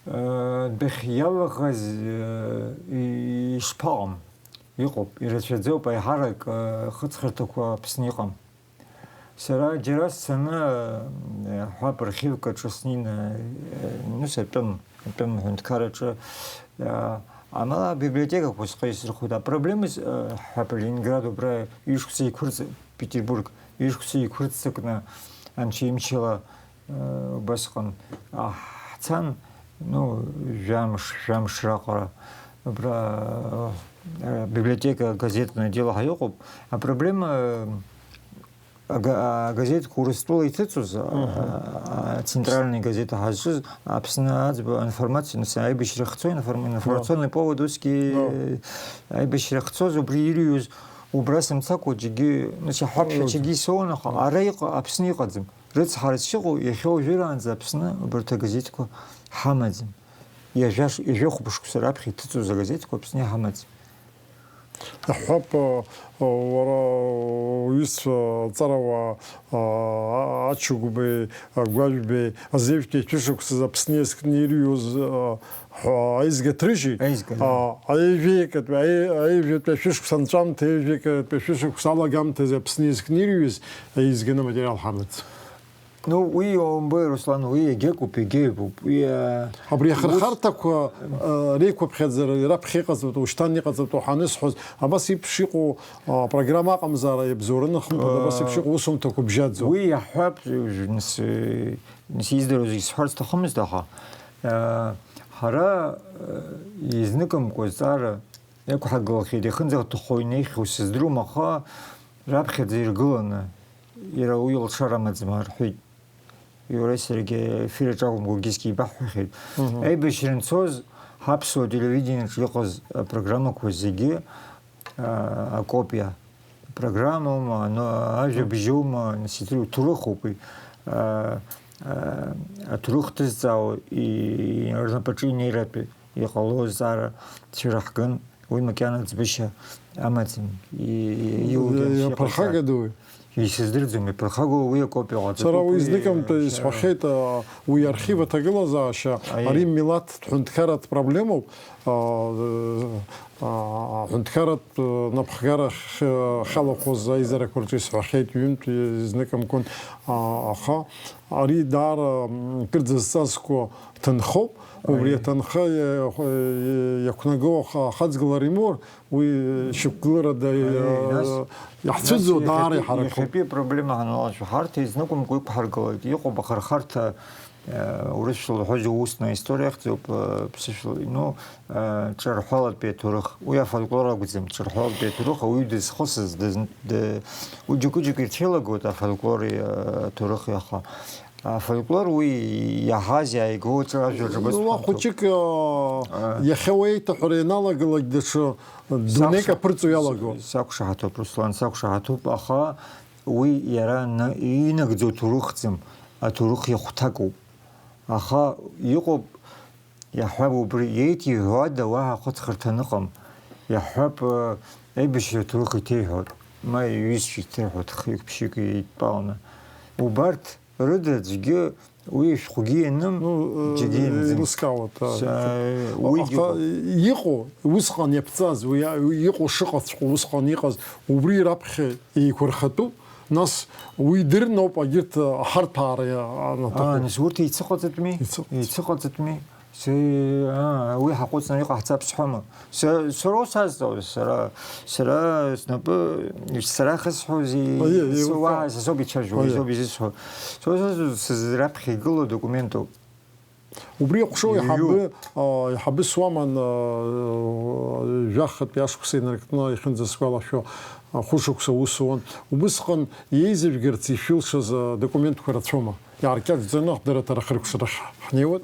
Адәахьы иавахаз, э, ишԥаҟам? Иҟоуп, ирацәаӡоуп, аиҳарак, э, хыҵхырҭақәа Аԥсны иҟам. Сара џьара сцаны, э, ҳәа архивк аҿы снеины, э, ну, сатәым, атәым аҳәынҭқарраҿы, э, Амала абиблиотекақәа схы исырхәоит. Апроблема, э, ҳәа, Ленинград убра ҩышықәса иқәырҵ-, Петербург ҩышықәса иқәырццакны анцәа имчала, э, убасҟан, а, ҳцан, ну, жәамш, жәамш раҟара. Убра, э, библиотека, газетный отдел ҳәа иҟоуп. Апроблема, э, Ага-, агазеҭқәа Урыстәыла иҭыҵуаз, а, Мгм. а, центральный газеҭ ҳазҿыз, Аԥсны аӡба информациа, нас, аибашьра ахьцо, информ-, информационный повод усгьы, Да. э, аибашьра ахьцоз, убри ирҩыз, убра сымцакәа, џьаргьы, нас, иҳәап, Мгм. ҽаџьаргьы исоуан, аха Мгм. ара иҟа-, Аԥсны иҟаӡам. Рыцҳара шыҟоу, иахьа уажәраанӡа Аԥсны убарҭ агазеҭқәа ҳамаӡам. Ҩажәа ш-, ҩажәа хәба шықәса раԥхьа иҭыҵуаз агазеҭқәа Аԥсны иҳамаӡам. Иаҳҳәап, уара уҩызцәа аҵарауаа, а, Ачыгәбеи, а, Гәажәбеи, азеижәтәи шәышықәсазы Аԥсны иазкны ирҩуаз, а, ҳәа аизга ҭрыжьи? Аизга, да. А, аҩажәеи акатәи, аи-, аҩажәатәи ашәышықәса анҵәамҭа, аҩажәи акатәи ашәышықәса алагамҭазы Аԥсны иазкны ирҩыз аизганы аматериал ҳамаӡам. Ну, уи иумбои, Руслан, уи иагьакәуп, иагьаҩбоуп. Уи, а, Абри ус ахырхарҭақәа, а, реиқәыԥхьаӡара раԥхьа иҟаҵатәу, шьҭан иҟаҵатәу ҳанысҳәоз, абас еиԥш иҟоу, а, программа аҟамзаара иабзоураны хымԥада, абас еиԥш иҟоу усумҭақәа бжьаӡоуп. Уи иаҳҳәап, нас, э, нас издароу зегь сҳәарц сҭахымызт, аха, а, ҳара, э, изныкымкәа азҵаара иақәҳаргылахьеит, иахьынӡаҭаххо инеихьоу сыздыруам, аха раԥхьаӡа иргыланы, иара уи лшара амаӡам рҳәеит. Иареи сареи ефир аҿы акәымкәа, акгьы ибаҳҳәахьеит. Мгм. Аибашьра анцоз, ҳаԥсуа телевидениеҿы иҟаз апрограммақәа зегьы, а, акопиа. Программоума, но-, ажәабжьоума, нас, иҭ-, ҭоурыхуп уи. А, а, аҭоурых ҭызҵаауа, и-, рнапаҿы инеиратәы иҟало азҵаара цәыраҳган. Уи макьана ӡбышьа амаӡам. И-, и-, иугьы Иа-, анцәа иаԥырхагада уи? Исыздырӡом, иаԥырхагоу уи акопиа ҟаҵатәуп. Сара уи уи, зныкымкәа э, исҳәахьеит, а, уи архив аҭагылазаашьа, Аиеи. Ари милаҭтә ҳәынҭқарратә проблемоуп, а, а, аҳәынҭқарратә, э, напхгара х-, халахәыз аизарақәа рҿы исҳәахьеит ҩынтә, э, зныкымкәан, а, аха ари даара, м, кырӡа зҵазкуа ҭынхоуп. Убри Аиеи. Аҭынха иа-, иа-, иақәнагоу аха-, ахаҵгылара имоур, уи шьақәгыларада Аиеи, иа-, нас, иаҳцәыӡуа нас даара иахьатәи, иҳаракуп. Иахьатәи апроблема ҳанлацәажәо, ҳарҭ еизныкымкәа иқәҳаргылеит. Иҟоуп ахырхарҭа, э, урысшәала уҳәозар, устная история ахьӡуп, э, ԥсышәала, ну, э, ҿырҳәалатәи аҭоурых. Уи афольклор акәӡам, ҿырҳәалатәи аҭоурых, ауаҩы дызхысыз, дыз-, ды-, уи џьоукы-џьоукы ирцәеилагоит афольклори, э, аҭоурыхи, аха Афольклор уи иаҳаз, иааигәоу аҿы ажәа ҿыбыз Ну, ҳамҭоуп. Хәыҷык, а, А. Иахьа уеиҭаҳәара ианалагалак даҽа дунеик Сақәша-, аԥырҵо иалаго. Сақәшаҳаҭуп, Руслан, сақәшаҳаҭуп, аха уи иара на-, инагӡоу ҭоурыхӡам, аҭоурых иахәҭакуп. Аха иҟоуп, иаҳҳәап, убри иеиҭеиҳәо ада уаҳа хәыцхырҭа аныҟам. Иаҳҳәап, э, аибашьра аҭоурых иҭеиҳәоит, ма иҩызцәа иҭеиҳәоит, хҩык-ԥшьҩык еидтәаланы. Убарҭ Рыда аӡәгьы уи ашәҟәгьы ианым, Ну, э, џьаргьы ианӡам. Еилыскаауеит, а, Са-, уигьы Аха ыҟоуп. Иҟоу, усҟан иаԥҵаз, уи а-, уи иҟоу шыҟаҵәҟьоу, усҟан иҟаз, убри раԥхьа еиқәырхатәуп, нас уи дырноуп, агьырҭ, а, ахарҭәаара иа-, анаҭаху. Аа, нас урҭ еицыҟаҵатәми? Еицыҟаҵатәми? Еицыҟаҵатәми? Се-, аа, уи ҳаҟәыҵны иҟаҳҵап сҳәама? Са, сара усазҵаауеит, сара, сара снапы, сара ахьысҳәо зи-, Аиеи, аиеи, сыуаа, уҳәа. Са соуп ицәажәо, Аиеи. Соуп изысҳәо. Са, са, са, са раԥхьа игылоу адокументоуп. Убри иҟәшоу Иҩу. Иҳабы, а, иҳабы суаман, а, жәахатәи ашықәса инаркны, иахьынӡасгәалашәо, а, хәышықәса аус уан. Убысҟан иеизыжәгарц ишәылшаз адокументқәа рацәоума? Иааркьаҿӡаны ахдырраҭара ахыркәшара ҳ-, ҳнеиуан.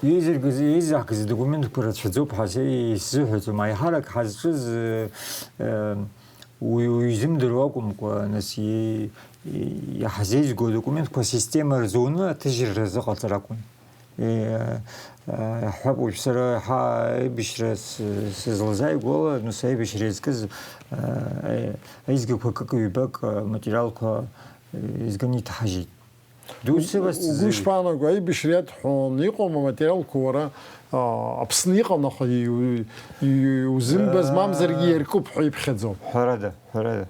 Еизыргаз, еизаҳгаз адокументқәа рацәаӡоуп ҳәа се-, исзыҳәаӡом. Аиҳарак ҳазҿыз, э, э, уи-, уизымдыруа акәымкәа, нас, и-, и-, иаҳзеизго адокументқәа асистема рзуны аҭыжьра рзыҟаҵар акәын. Э, э, ҳҳәап, уажә сара ҳа-, аибашьра с-, сызлазааигәала, нас, аибашьра иазкыз, э, э, аизгақәа акык-ҩбак, э, материалқәа, э, изганы иҭаҳажьит. Досеиԥш Угәы ишԥаанаго, аибашьра иадҳәон, иҟоума аматериалқәа уара, а, Аԥсны иҟан, аха и-, и-, узымбаз, Э, мамзаргьы иаркуп ҳәа иԥхьаӡо? Ҳәарада, ҳәарада,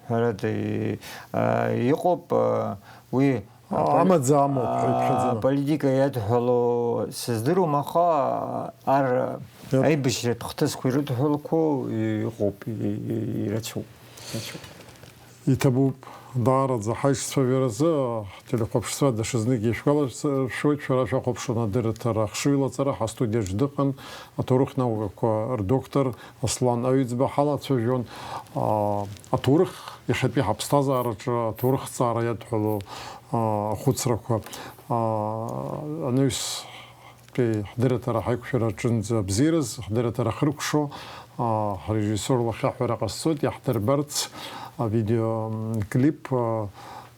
ҳәарада, и-, а, иҟоуп, а, уи, Амаӡа амоуп ҳәа иԥхьаӡаны. Аполитика иадҳәало сыздыруам, аха ар Иап. Аибашьратә хҭысқәа ирыдҳәалақәоу иҟоуп, и- и- ирацәоуп. Ирацәоуп. Иҭабуп, даараӡа ҳаишьцәажәаразы ҳтелехәаԥшцәа даҽазнык ишәгәалашәоит, шәара шәахәаԥшуан адырраҭара ахшыҩлаҵара, ҳастудиаҿ дыҟан аҭоурых наукақәа рдоктор Аслан Аҩӡба, ҳалацәажәон, аа, аҭоурых, иахьатәи ҳаԥсҭазаараҿы аҭоурыхҭҵаара иадҳәалоу, аа, ахәыцрақәа, аа, анаҩс Ҳдырраҭара ҳаиқәшәара аҿынӡа абзиараз, ҳдырраҭара ахыркәшо, аа, ҳрежиссиор лахь аҳәара ҟасҵоит, иаҳдырбарц авидеоклип, аа,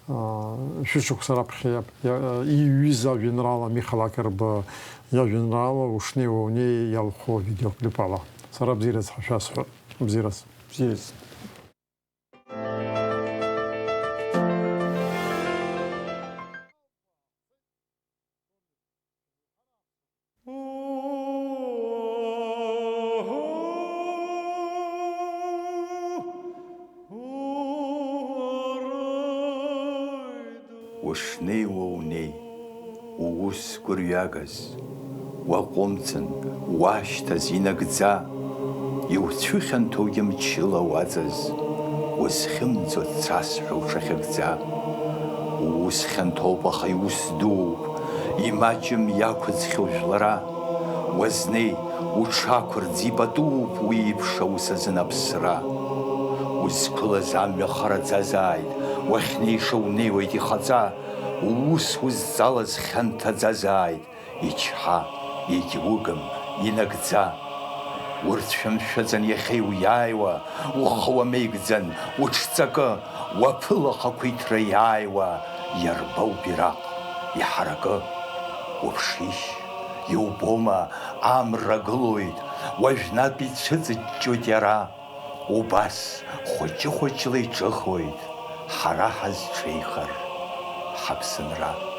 аа, шәышықәса раԥхьа иа- иа- иҩыз ажәеинраала, Миха Лакрба иажәеинраала Ушнеи уаунеи иалху авидеоклип ала. Сара абзиараз ҳәа шәасҳәап. Абзиараз. Бзиараз. Ушнеиуа унеи, уус гәырҩагаз, уаҟәымҵын, уашьҭаз инагӡа, иуцәыхьанҭоугьы мчыла уаҵаз, узхьымӡо цасҳәа уҽахьыгӡа. Уус хьанҭоуп, аха иус дууп, имаҷым иақәыӡхьоу жәлара. Уазнеи, уҽақәырӡ, ипатууп уи еиԥш аус азын аԥсра. Узқәылаз амҩа хараӡазааит, уахьнеиша унеиуеит ихаҵа, уус узҵалаз хьанҭаӡазааит, ичҳа, егьугым, инагӡа. Урҭ шәымшәаӡан иахьа иуиааиуа, ухы уамеигӡан, уҽҵакы, уаԥыл ахақәиҭра иааиуа, иарба убираҟ, иҳаракы. Уԥшишь, иубома, амра гылоит, уажәнатә ицәыҵыҷҷоит иара. Убас, хәыҷы-хәыҷла иҿыхоит ҳара ҳазҽеихар ҳаԥсынра.